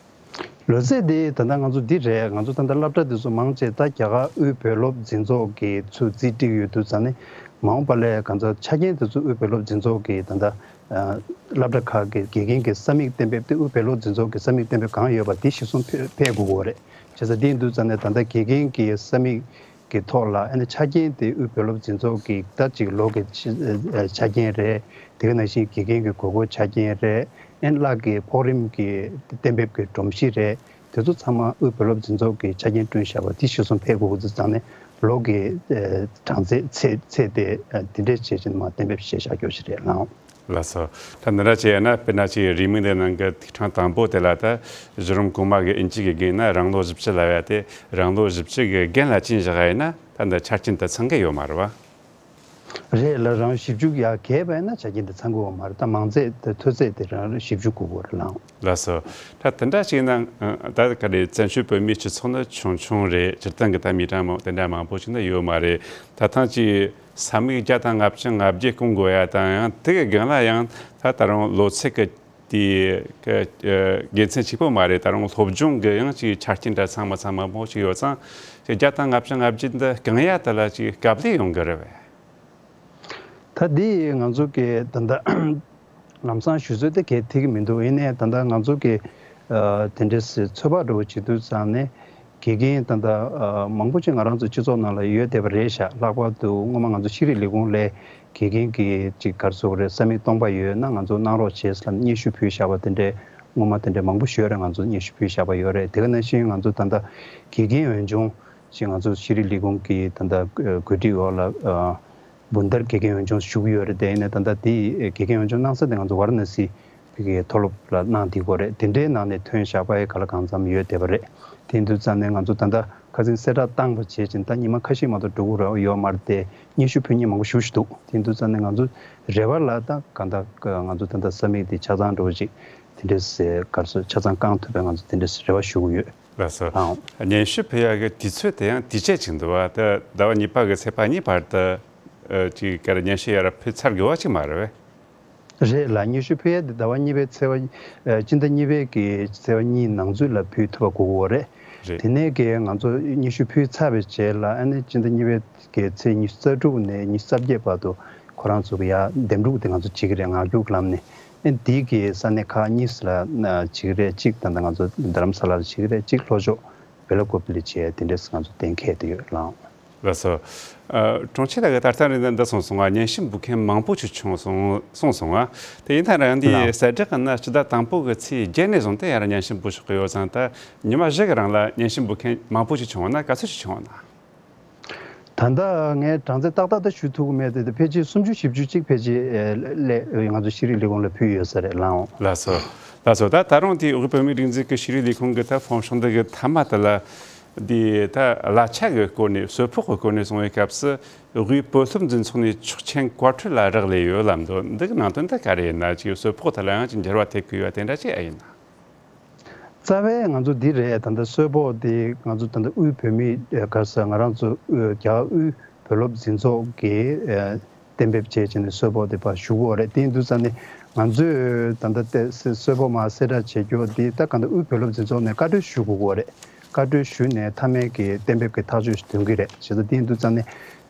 ལོ་ཚད་དེ་ད་ལྟ་ང་ཚོ་འདི་རེད། ང་ཚོ་ད་ལྟ་སློབ་གྲྭ་དེ་ཚོ་མང་ཆེ་ད་རྒྱ་གར་དབུས་བོད་སློབ་འཛིན་ཚོགས་ཀྱིས་ཚུར་རྩིས་སྤྲད་ཀྱི་ཡོད་དུས་ཙང་ནས་མ་འོངས་པ་ལ་གང་ལྟར་ཆ་རྐྱེན་དེ་ཚོ་དབུས་བོད་སློབ་འཛིན་ཚོགས་ཀྱིས་ད་ལྟ་སློབ་གྲྭ་ཁག་གི་དགེ་རྒན་གྱི་ས་མིག་གཏན་འབེབས་དེ་དབུས་བོད་སློབ་འཛིན་ཚོགས་ཀྱི་ས་མིག་གཏན་འབེབས་གང་ཡོད་པ་དེ་གཞིར་བཟུང་ཕེ་ཕེབས་དགོས་ཀྱི་ཡོད་རེད། བྱས་ཙང་དེ་ཡིན་དུས་ཙང་ནས་ད་ལྟ་དགེ་རྒན་གྱི་ས་མིག་གི་ཐོག་ལ་ཨ་ནི་ཆ་རྐྱེན་དེ་དབུས་བོད་སློབ་འཛིན་ཚོགས་ཀྱི་ད་ཅིག་ལོ་གི་ཆ་ཆ་རྐྱེན་རེད། དེ་ག་ནང་བཞིན་དགེ་རྒན་གྱི་དགོས་མཁོ་ཆ་རྐྱེན་རེད། ཨ་ནི་གླ་གི་ཕོགས་རིམ་གྱི་གཏན་འབེབས་ཀྱི་སྒྲོམ་གཞི་རེད། དེ་ཚོ་ཚང་མ་དབུས་བོད་སློབ་འཛིན་ཚོགས་ཀྱི་ཆ་རྐྱེན་བསྐྲུན་བཞག་པ་དེ་གཞིར་བཟུང་ཕེབས་དགོས་ཀྱི་ཙང་ནས་ལོ་གི་གྲངས་ཚད་ཚད་ཚད་དེ་དེ་འདྲས་བྱས་ཕྱིན་མ་གཏན་འབེབས་བྱས་བཞག་རྒྱུ་ཞིག་རེད་ལགས། ལགས་སོ། ད་འདི་འདྲ་བྱས་ན་དཔེར་ན་ཅིག་རེའུ་མིག་འདི་ནང་གི་ཐིག་ཕྲེང་དང་པོ་དེ་ལ་ད་གཞི་རིམ་གོང་མ་གི་ཨིན་ཇི་གི་རྒན་ན་རང་ལོ་བཞི་བཅུ་ལབ་ཡ་དེ་རང་ལོ་བཞི་བཅུ་གི་རྒན་ལ་ཅིག་བཞག་ཡིན་ན་ད་འདི་ཆ་རྐྱེན་དེ་ཚང་གི་ཡོད་མ་རེད་བ། རེད་ལགས། རང་བཞི་བཅུ་ཡར་བརྒལ་བ་ཡིན་ན་ཆ་རྐྱེན་དེ་ཚང་གི་ཡོད་མ་རེད། ད་མང་ཚད་དེ་མཐོ་ཚད་དེ་རང་བཞི་བཅུ་དགོས་ཀྱི་རེད་ལགས། ལགས་སོ། ད་དེ་འདྲ་བྱས་ན་ད་ག་རེ་བཙན་བྱོལ་བོད་མིའི་སྤྱི་ཚོགས་ནི་ཆུང་ཆུང་རེད། སྤྱིར་བཏང་གི་ད་མི་གྲངས་མང་དེ་འདྲ་མང་པོ་ཞིག་ནི་ཡོད་མ་རེད། ད་ཐེངས་ཀྱི་ས་མིག་བརྒྱ་དང་ལྔ་བཅུ་ང་བརྒྱད་སྐོང་དགོས་ཡ་དང་། ཡང་དེ་གི་སྒང་ལ་ཡང་ད་ད་རུང་ལོ་ཚད་གི་དེ་གི་དགེ་མཚན་གཅིག་པོ་མ་རེད། ད་རུང་སློབ་སྦྱོང་གི་ཡང་ཅིག་ཆ་རྐྱེན་འདྲ་ཚང་མ་ཚང་མ་མང་པོ་ཞིག་ཡོད་ཙང་། ཅིག་བརྒྱ་དང་ལྔ་བཅུ་ང་བརྒྱད་འདི་སྐོང་ཡ་དེ་ལ་ཅིག་དཀའ་ལས་ཡོང་གི་རེད་པས། ད་འདི་ང་ཚོ་གི་ད་ལྟ་ལམ་སང་ཞུ་ཚོད་དེ་གས་ཐིག་གི་མི་འདུག་ཡིན་ནའི་ད་ལྟ་ང་ཚོ་གི་ཨ་དེ་འདྲའི་ཚོད་དཔག་འདྲ་བོ་བྱེད་དུས་ཙང་ནས་དགེ་རྒན་ད་ལྟ་ཨ་མང་པོ་ཅིག་ང་རང་ཚོ་སྤྱི་ཚོགས་ནང་ལ་ཡོད་བསྡད་པ་རེད་ཤག་ལྷག་པར་དུ་སྔོན་མ་ང་ཚོ་ཤེས་རིག་ལས་ཁུངས་ལས་དགེ་རྒན་གྱི་ཅིག་ག་རེ་ཟེར་དགོས་རེད། ས་མིག་སྟོང་པ་ཡོད་ན་ང་ཚོ་གནང་རོགས་བྱེད་ཟེར་ལབ་སྙན་ཞུ་ཕུལ་བཞག་པ་དེ་འདྲའི་སྔོན་མ་དེ་འདྲའི་མང་པོ་ཞིག་ཡོད་རེད། ང་ཚོ་སྙན་ཞུ་ཕུལ་བཞག་པ་ཡོད་རེད། དེ་ག་ནང་བཞིན་ང་ཚོ་ད་ལྟ་དགེ་རྒན་འོས་སྦྱོང་ཅིག་ང་ཚོ་ཤེས་རིག་ལས་ཁུངས་ཀྱི་ད་ལྟ་གོ་སྒྲིག་འོག་ལ་ཨ། འབུམ་ལྡར་དགེ་རྒན་འོས་སྦྱོང་ཞུ་གི་ཡོད་རེད། དེ་ཡིན་ནའི་ད་ལྟ་དེ་དགེ་རྒན་འོས་སྦྱོང་གནང་ས་དེ་ང་ཚོ་ཝཱ་ར་ཎ་སི་བོད་ཀྱི་མཐོ་སློབ་ལ་གནང་བསྡད་ཀྱི་ཡོད་རེད། དེ་འདྲའི་ནང་ནས་ཐོན་བཞག་པ་ཡི་ག་ལ་གང་འཚམ་ཡོད་བསྡད་པ་རེད། དེ་ཡིན་དུས་ཙང་ནས་ང་ཚོ་ད་ལྟ་ཁ་སང་གསལ་བསྒྲགས་བཏང་བ་བྱས་ཙང་ད་ཉི་མ་ཁ་ཤས་མ་གཏོགས་འགྲོ་གི་རེད་ཡོད་མ་རེད་དེ། སྙན་ཞུ་ཕུལ་མཁན་མང་པོ་ཞེ་པོ་ཞིག་འདུག་དེ་ཡིན་དུས་ཙང་ནས་ང་ཚོ་རེ་བ་ལ་ད་གང་ལྟར་ང་ཚོ་ད་ལྟ་ས་མིག་དེ་ཆ་ཚང་འདྲ་བོ་ཅིག་དེ་འདྲས་ག་རེ་ཟེར་ཆ་ཚང་བསྐང་ཐུབ་པའི་ང་ཚོ་དེ་འདྲས་རེ་བ་ཞུ་གི་ཡོད། ལགས་སོ། ཨང་། སྙན་ཞུ་ཕུལ་ཡག་གི་དུས་ཚོད་དེ་ཡང་དུས་ཆད་ཅིག་འདུག་བ། ད་ཟླ་བ་གཉིས་པ་གི་ཚེས་པ་གཉིས་བར་དུ་ཨ་ཅིག་ག་རེ་སྙན་ཞུ་ཡར་ཕུལ་ཚར་དགོས་པ་ཅིག་མ་རེད་པས། རེད་ལགས། སྙན་ཞུ་ཕུལ་ཡག་དེ་ཟླ་བ་གཉིས་པའི་ཚེས་པ་ཨ་སྤྱི་ཟླ་གཉིས་པའི་གི་ཚེས་པ་གཉིས་ནང་ཚུད་ལ་ཕུལ་ཐུབ་པ་དགོས་ཀྱི་ཡོད་རེད། རེད། དེ་ནས་གི་ང་ཚོ་སྙན་ཞུ་ཕུལ་ཚར་བའི་རྗེས་ལ་ཨ་ནི་སྤྱི་ཟླ་གཉིས་པའི་གི་ཚེས་ཉི་ཤུ་རྩ་དྲུག་ནས་ཉི་ཤུ་རྩ་བརྒྱད་བར་དུ་ཁོ་རང་ཚོ་གི་ཡར་འདེམས་སྒྲུག་དེ་ང་ཚོ་བྱེད་ཀྱི་རེད། ངག་རྒྱུགས་ལམ་ནས། ཨེ་འདི་གི་ས་གནས་ཁག་གཉིས་ལ་ན་བྱེད་ཀྱི་རེད། གཅིག་ད་ལྟ་ང་ཚོ་རྡ་རམ་ས་ལ་ལ་བྱེད་ཀྱི་རེད། གཅིག་ལྷོ་ཕྱོགས་བེ་ལ་ཀོ་པི་ལ་བྱེད་དེ་འདྲས་ང་ཚོ་གཏན་འཁེལ་དུ་ཡོད་ལགས། ལགས་སོ། ཨ། དྲུང་ཆེ་ལགས་ཀྱིས་ད་ལྟ་རིང་འདི་སོང་སོང་ང་། སྙན་ཞུ་འབུལ་མཁན་མང་པོ་ཞིག་བྱུང་སོང་གསུངས་སོང་ང་། དེ་ཡིན་ན་རང་འདི་ལགས། གསལ་བསྒྲགས་ཀྱི་ནང་སྤྱི་ཟླ་དང་པོ་གི་ཚེས་བརྒྱད་ནས་བཟུང་སྟེ་ཡར་སྙན་ཞུ་འབུལ་ཆོག་གི་ཡོད་ཙང་། ད་ཉི་མ་བཞི་གི་རིང་ལ་སྙན་ཞུ་འབུལ་མཁན་མང་པོ་ཞིག་བྱུང་བ་ན་ག་ཚོད་ཞིག་བྱུང་བ་ན། ད་ལྟ་ངས་གྲངས་ཚད་ཏག་ཏག་ད་ཞུ་ཐུབ་ཀྱི་མེད་དེ། ཕལ་ཆེར་སུམ་ཅུ་བཞི་བཅུ་ཅིག་ཕལ་ཆེར་ཨེ་ལས་ང་ཚོ་ཤེས་རིག་ལས་ཁུངས་ལ་ཕུལ་ཡོད་ས་རེད་ལགས། ལགས་སོ། ལགས་སོ། ད་ད་རུང་དེ་དབུས་བོད་མིའི་སྒྲིག་འཛུགས་ཀྱི་ཤེས་རིག་ལས་ཁུངས་ཀྱི་ད་ཧྥོམ་སྲུང་འདི་གི་མཐའ་མ་དེ་ལ། འདི་ད་གླ་ཆ་གི་སྐོར་ནས། གསོལ་ཕོགས་ཀྱི་སྐོར་ནས་གསུང་བའི་སྐབས་སུ། དབུས་བོད་སློབ་འཛིན་ཚོགས་ནས་ཆོག་མཆན་བཀའ་འཁྲོལ་ལ་རག་ལས་ཡོད་ལབ་འདུག། འདི་གི་ནང་དོན་ད་ག་རེ་ཡིན་ན། ཅིག་གསོལ་ཕོགས་དེ་ལ་ཡང་ཅིག་འགྱུར་བ་ཐེབས་ཀྱི་ཡོད་དེ་འདྲ་ཅིག་ཨེ་ཡིན་ན། རྩ་བའི་ང་ཚོ་འདི་རེད། ད་ལྟ་གསོལ་ཕོགས་འདི་ང་ཚོ་ད་ལྟ་དབུས་བོད་མིའི་ཨ་ག་རེ་ཟེར། ང་རང་ཚོ་ཨ་རྒྱ་དབུས་བོད་སློབ་འཛིན་ཚོགས་ཀྱིས་ཨ་གཏན་འབེབས་བྱས་བྱས་ནས་གསོལ་ཕོགས་འདི་ཕར་ཞུ་དགོས་རེད། དེ་ཡིན་དུས་ཙང་ནས་ང་ཚོས་ད་ལྟ་དེ་གསོལ་ཕོགས་མར་གསལ་བསྒྲགས་བྱེད་རྒྱུ་འདི་ད་ག་ད་དབུས་བོད་སློབ་འཛིན་ཚོགས་ནས་བཀའ་འཁྲོལ་ཞུ་དགོས་ཀྱི་ཡོད་རེད། བཀའ་འཁྲོལ་ཞུས་ནས་མཐའ་མའི་གི་གཏན་འབེབས་ཀྱི་ཐག་གཅོད་ཞིག་འདོན་གྱི་རེད། བྱས་ཙང་དེ་ཡིན་དུས་ཙང་ནས་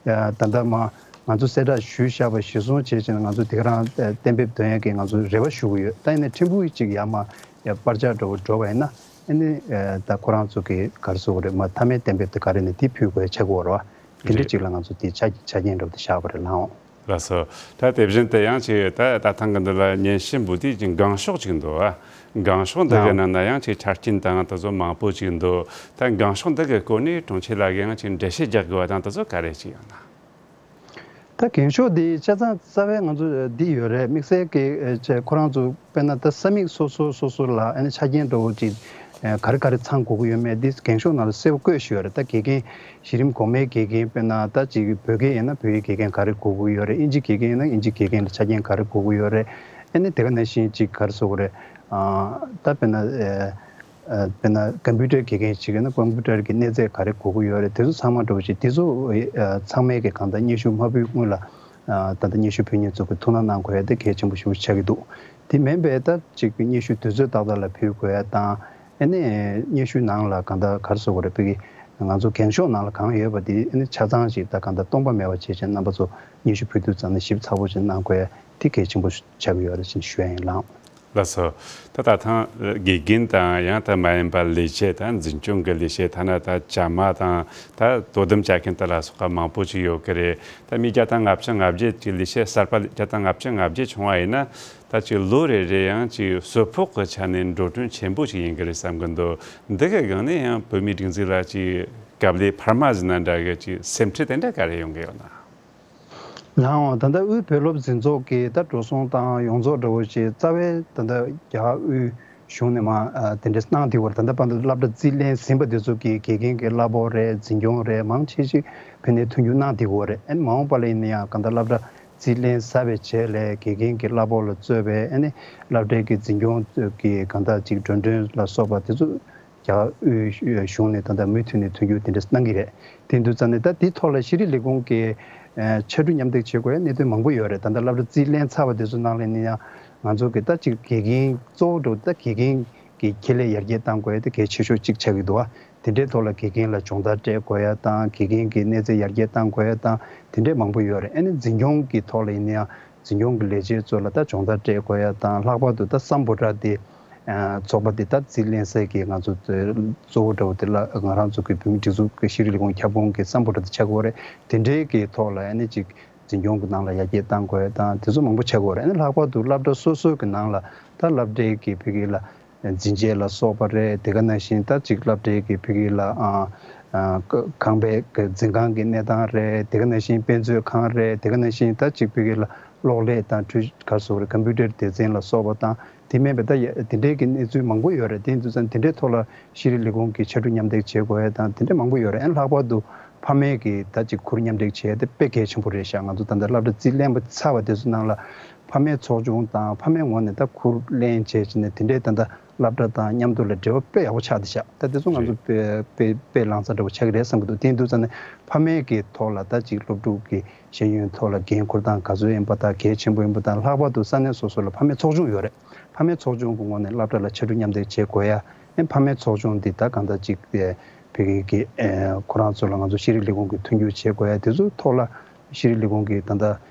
ཨ་ད་ལྟ་མར་ང་ཚོ་གསལ་བསྒྲགས་ཞུས་བཞག་པ་གཞིར་བཟུང་བྱས་བྱས་ནས་ང་ཚོ་དེ་ག་རང་ཨ་གཏན་འབེབས་འདོན་ཡས་ཀྱི་ང་ཚོ་རེ་བ་ཞུ་གི་ཡོད། ད་ཡིན་ནའི་ཕྲན་བུ་ཅིག་ཡར་མར་ཡ་སྤར་ཆག་འདྲ་བོ་འགྲོ་བ་ཡིན་ན། ཨ་ནི་ཨ་ད་ཁོ་རང་ཚོ་གི་ག་རེ་ཟེར་དགོས་རེད། མར་མཐའ་མའི་གཏན་འབེབས་དེ་ག་རེ་ནས་དེ་ཕུལ་དགོས་ཆགས་ཀྱི་ཡོད་རེད་བ། དེ་འདྲ་རེད། ཅིག་ལ་ང་ཚོ་དེ་ཆ་ཆ་རྐྱེན་འདྲ་བོ་དེ་བཞག་པ་རེད་ལགས། ལགས་སོ། ད་དེ་བཞིན་དུ་ཡང་ཅིག་ད་ད་ཐེངས་ཀྱི་འདི་ལ་སྙན་ཞུ་འབུལ་དུས་ཀྱི་འགེངས་ཤོག་ཅིག་འདུག་ཨ། འགེངས་ཤོག་འདི་གི་ནང་ན་ཡང་ཅིག་ཆ་རྐྱེན་དང་དེ་ཚོ་མང་པོ་ཅིག་འདུག། ད་འགེངས་ཤོག་འདི་གི་སྐོར་ནས་དྲུང་ཆེ་ལགས་ཀྱིས་ཡང་ཅིག་འགྲེལ་བཤད་རྒྱག་དགོས་པ་དང་དེ་ཚོ་ག་རེ་ཅིག་ཡོད་ན། ད་འགེངས་ཤོག་འདི་ཆ་ཚང་རྩ་བའི་ང་ཚོ་འདི་ཡོད་རེད། དམིགས་བསལ་གྱི་ཨེ་ཁོ་རང་ཚོ་དཔེར་ན་ད་ས་མིག་སོ་སོ་སོ་སོ་ལ་ཨ་ནི་ཆ་རྐྱེན་འདྲ་བོ་ཅིག་ཨེ་ག་རེ་ག་རེ་ཚང་དགོས་ཀྱི་ཡོད་མེད་འདི་འགེངས་ཤོག་ནང་ལ་གསལ་པོ་བཀོད་བཞག་ཡོད་རེད། ད་དགེ་རྒན་གཞི་རིམ་གོང་མའི་དགེ་རྒན་དཔེར་ན་ད་ཅིག་བོད་སྐད་ཡིན་ན་བོད་ཡིག་དགེ་རྒན་ག་རེ་དགོས་ཀྱི་ཡོད་རེད། ཨིན་ཇི་དགེ་རྒན་ཡིན་ན་ཨིན་ཇི་དགེ་རྒན་ལ་ཆ་རྐྱེན་ག་རེ་དགོས་ཀྱི་ཡོད་རེད། ཨ་ནི་དེ་ག་ནང་བཞིན་ཅིག་ག་རེ་ཟེར་དགོས་རེད། ཨ་ད་དཔེར་ན་ཨེ། ཨ་དཔེར་ན་ཀམ་པུ་ཊར་དགེ་རྒན་ཞིག་ཡིན་ན་ཀམ་པུ་ཊར་གྱི་གནས་ཚད་ག་རེ་དགོས་ཀྱི་ཡོད་རེད། དེ་ཚོ་ཚང་མ་འདྲ་བོ་ཞིག་དེ་ཚོ་ཨ་ཚང་མའི་གི་གང་ལྟར་སྙན་ཞུ་མ་ཕུལ་སྔོན་ལ་ཨ་ད་ལྟ་སྙན་ཞུ་ཕུལ་མཁན་ཚོ་གི་ཐུགས་སྣང་གནང་དགོས་ཡ་དེ་གལ་ཆེན་པོ་ཞེ་པོ་ཆགས་ཀྱི་འདུག། དེ་མིན་པའི་ད་ཅིག་སྙན་ཞུ་དུས་ཚོད་ཏག་ཏག་ལ་ཕུལ་དགོས་ཡ་དང་། ཨ་ནི་སྙན་ཞུ་ནང་ལ་གང་ལྟར་ག་རེ་ཟེར་དགོས་རེད། ཕ་གི་ང་ཚོ་འགེངས་ཤོག་ནང་ལ་གང་ཡོད་པ་དེ་ཨ་ནི་ཆ་ཚང་ཞིག་ད་གང་ལྟར་སྟོང་པ་མེད་པ་བྱས་བྱས་རྣམ་པ་ཚོ་སྙན་ཞུ་ཕུལ་དུས་ཙམ་ནས་ཞིབ་ཚགས་པོ་ཞིག་གནང་དགོས་ཡ་དེ་གལ་ཆེན་པོ་ཆགས་ཀྱི་ཡོད་རེད་ཅེས་ཞུ་ཡ་ཡིན་ལགས། ལགས་སོ། ད་ད་ཐེངས་དགེ་རྒན་དང་ཡང་ད་མ་ཡིན་པ་ལས་བྱེད་དང་འཛིན་སྐྱོང་གི་ལས་བྱེད། ཐ་ན་ད་བྱ་མ་དང་ད་དོ་དམ་བྱ་མཁན་དེ་ལ་སོགས་པ་མང་པོ་ཅིག་ཡོད་ཀྱི་རེད། ད་མི་བརྒྱ་དང་ལྔ་བཅུ་ང་བརྒྱད་ཀྱི་ལས་བྱེད་གསར་པ་བརྒྱ་དང་ལྔ་བཅུ་ང་བརྒྱད་བྱུང་བ་ཡིན་ན། ད་ཅིག་ལོ་རེ་རེ་ཡང་ཅིག་གསོལ་ཕོགས་ཀྱི་ཆ་ནས་འགྲོ་གྲོན་ཆེན་པོ་ཞིག་ཡིན་གྱི་རེད་བསམ་གྱི་འདུག། འདི་གི་སྒང་ནས་ཡང་བོད་མིའི་སྒྲིག་འཛུགས་ལ་ཅིག་དཀའ་ལས་འཕར་མ་ཟིན་ན་འདྲ་གི་ཅིག་སེམས་ཁྲལ་དེ་འདྲ་ག་རེ་ཡོང་གི་ཡོད་ན། ལགས་འོང་། ད་ལྟ་དབུས་བོད་སློབ་འཛིན་ཚོགས་ཀྱིས་ད་འགྲོ་སོང་དང་ཡོངས་རྫོགས་འདྲ་བོ་ཞིག་རྩ་བའི་ད་ལྟ་རྒྱ་དབུས་གཞུང་ནས་མར་ཨ་དེ་འདྲས་གནང་བསྡད་ཡོད་རེད། ད་ལྟ་བར་དུ་སློབ་གྲྭ་རྩིས་ལེན་ཟིན་པ་དེ་ཚོ་གི་དགེ་རྒན་གྱི་གླ་ཕོགས་རེད། འཛིན་སྐྱོང་རེད། མང་ཆེ་ཞིག་ཕ་ནས་མཐུན་འགྱུར་གནང་བསྡད་ཡོད་རེད། ཨ་ནི་མ་འོངས་པ་ལ་ཡིན་ན་ཡང་གང་ལྟར་སློབ་གྲྭ་རྩིས་ལེན་ཟིན་པའི་རྗེས་ལ་དགེ་རྒན་གྱི་གླ་ཕོགས་ལ་གཙོས་པའི་ཨ་ནི་སློབ་གྲྭའི་གི་འཛིན་སྐྱོང་གི་གང་ལྟར་ཅིག་འགྲོ་གྲོན་ལ་སོགས་པ་དེ་ཚོ་རྒྱ་དབུས་གཞུང་ནས་ད་ལྟ་མུ་མཐུད་ནས་མཐུན་འགྱུར་དེ་འདྲ་གནང་གི་རེད། དེ་དུས་ཙམ་ནས་ད་དེའི་ཐོག་ལ་ཤེས་རིག་ལས་ཁུངས་ཀྱིས་ཨ་ཕྱར་གྲུ་མཉམ་འདེགས་བྱེད་དགོས་ཡ་གནད་དོན་མང་པོ་ཡོད་རེད། ད་ལྟ་སློབ་གྲྭ་རྩིས་ལེན་ཚར་བ་དེ་ཚོ་ནང་ལ་ཡིན་ན་ཡང་ང་ཚོ་གི་ད་ཅིག་དགེ་རྒན་གཙོ་བོ་འདྲ་བོ་ད་དགེ་རྒན་གྱི་ཁེ་ལས་ཡར་རྒྱས་གཏང་དགོས་ཡ་དེ་གལ་ཆེ་ཤོས་གཅིག་ཆགས་ཀྱི་འདུག་བ། དེ་འདྲའི་ཐོག་ལ་དགེ་རྒན་ལ་སྦྱོང་བརྡར་སྤྲད་དགོས་ཡ་དང་། དགེ་རྒན་གྱི་གནས་ཚད་ཡར་རྒྱས་གཏང་དགོས་ཡ་དང་། དེ་འདྲའི་མང་པོ་ཡོད་རེད། ཨ་ནི་འཛིན་སྐྱོང་གི་ཐོག་ལ་ཡིན་ན་ཡང་འཛིན་སྐྱོང་གི་ལས་བྱེད་ཚོ་ལ་ད་སྦྱོང་བརྡར་སྤྲད་དགོས་ཡ་དང་། ལྷག་པར་དུ་ད་སམ་བྷོ་ཊ་དེ་ཨ་ཚོགས་པ་དེ་ད་རྩིས་ལེན་སའི་གི་ང་ཚོ་གཙོ་བོ་འདྲ་བོ་དེ་ལ་ང་རང་ཚོ་གི་བོད་མིའི་སྒྲིག་འཛུགས་ཀྱི་ཤེས་རིག་ལས་ཁུངས་ཁྱབ་ཁོངས་ཀྱི་སམ་བྷོ་ཊ་དེ་ཆགས་ཀྱི་ཡོད་རེད། དེ་འདྲའི་གི་ཐོག་ལ་ཨ་ནི་ཅིག་འཛིན་སྐྱོང་གི་ནང་ལ་ཡར་རྒྱས་གཏང་དགོས་ཡ་དང་དེ་ཚོ་མང་པོ་ཆགས་ཀྱི་ཡོད་རེད། ཨ་ནི་ལྷག་པར་དུ་སློབ་གྲྭ་སོ་སོའི་གི་ནང་ལ་ད་སློབ་གྲྭའི་གི་ཕ་གི་ལ་འཛིན་ཆས་ལ་སོགས་པ་རེད། དེ་ག་ནང་བཞིན་ད་ཅིག་སློབ་གྲྭའི་གི་ཕ་གི་ལ་ཨ་ཨ་ཁང་པའི་གི་འཛིན་ཁང་གི་གནས་སྟངས་རེད། དེ་ག་ནང་བཞིན་དཔེ་མཛོད་ཁང་རེད། དེ་ག་ནང་བཞིན་ད་ཅིག་ཕ་གི་ལ་གློག་ཀླད་དང་འཕྲུལ་ག་རེ་ཟེར་དགོས་རེད། ཀམ་པུ་ཊར་སྡེ་ཚན་ལ་སོགས་པ་དང་། དེ་མིན་པའི་ད་ཡ་དེ་འདྲའི་གི་གནས་ཚུལ་མང་པོ་ཡོད་རེད། དེ་ཡིན་དུས་ཙང་དེ་འདྲའི་ཐོག་ལ་ཤེས་རིག་ལས་ཁུངས་ཀྱིས་ཕྱར་གྲུ་མཉམ་འདེགས་བྱེད་དགོས་ཡ་དང་དེ་འདྲ་མང་པོ་ཡོད་རེད། ཨ་ནི་ལྷག་པར་དུ་ཕ་མས་ཀྱིས་ད་ཅིག་ཁུར་མཉམ་འདེགས་བྱེད་ཡ་དེ་དཔེ་གལ་ཆེན་པོ་རེད་ཤག། ང་ཚོ་ད་ལྟ་སློབ་གྲྭ་རྩིས་ལེན་པ་ཚར་བ་དེ་ཚོ་ནང་ལ་ཕ་མའི་ཚོགས་ཆུང་དང་ཕ་མའི་ངོས་ནས་ད་ཁུར་ལེན་བྱས་བྱས་ནས་དེ་འདྲའི་ད་ལྟ་སློབ་གྲྭ་དང་མཉམ་དུ་ལ་འབྲེལ་བ་དཔེ་ཡག་པོ་ཆགས་བསྡད་ཤག། ད་དེ་ཚོ་ང་ཚོ་རེད། དཔེ་དཔེ་དཔེ་བླང་བྱ་འདྲ་བོ་ཆགས་ཀྱི་རེད་བསམ་གྱི་འདུག། དེ་ཡིན་དུས་ཙང་ནས་ཕ་མའི་གི་ཐོག་ལ་ད་ཅིག་སློབ་ཕྲུག་གི་ཤེས་ཡོན་ཐོག་ལ་འགན་འཁུར་སྟངས་ག་ཚོད་ཡིན་པ་དང་གལ་ཆེན་པོ་ཡིན་པ་དང་། ལྷག་པར་དུ་ས་གནས་སོ་སོ་ལ་ཕ་མའི་ཚོགས་ཆུང་ཡོད་རེད། ཕ་མའི་ཚོགས་ཆུང་གི་ངོས་ནས་སློབ་གྲྭ་ལ་ཕྱར་གྲུ་མཉམ་འདེགས་བྱེད་དགོས་ཡ། ཨེ་ཕ་མའི་ཚོགས་ཆུང་འདི་ད་གང་ལྟར་ཅིག་ཨེ་བོད་ཀྱི་ཨེ་ཁོ་རང་ཚོ་ལ་ང་ཚོ་ཤེས་རིག་ལས་ཁུངས་ཀྱིས་མཐུན་འགྱུར་བྱེད་དགོས་ཡ། དེ་ཚོའི་ཐོག་ལ་ཤེས་རིག་ལས་ཁུངས་ཀྱིས་ད་ལྟ་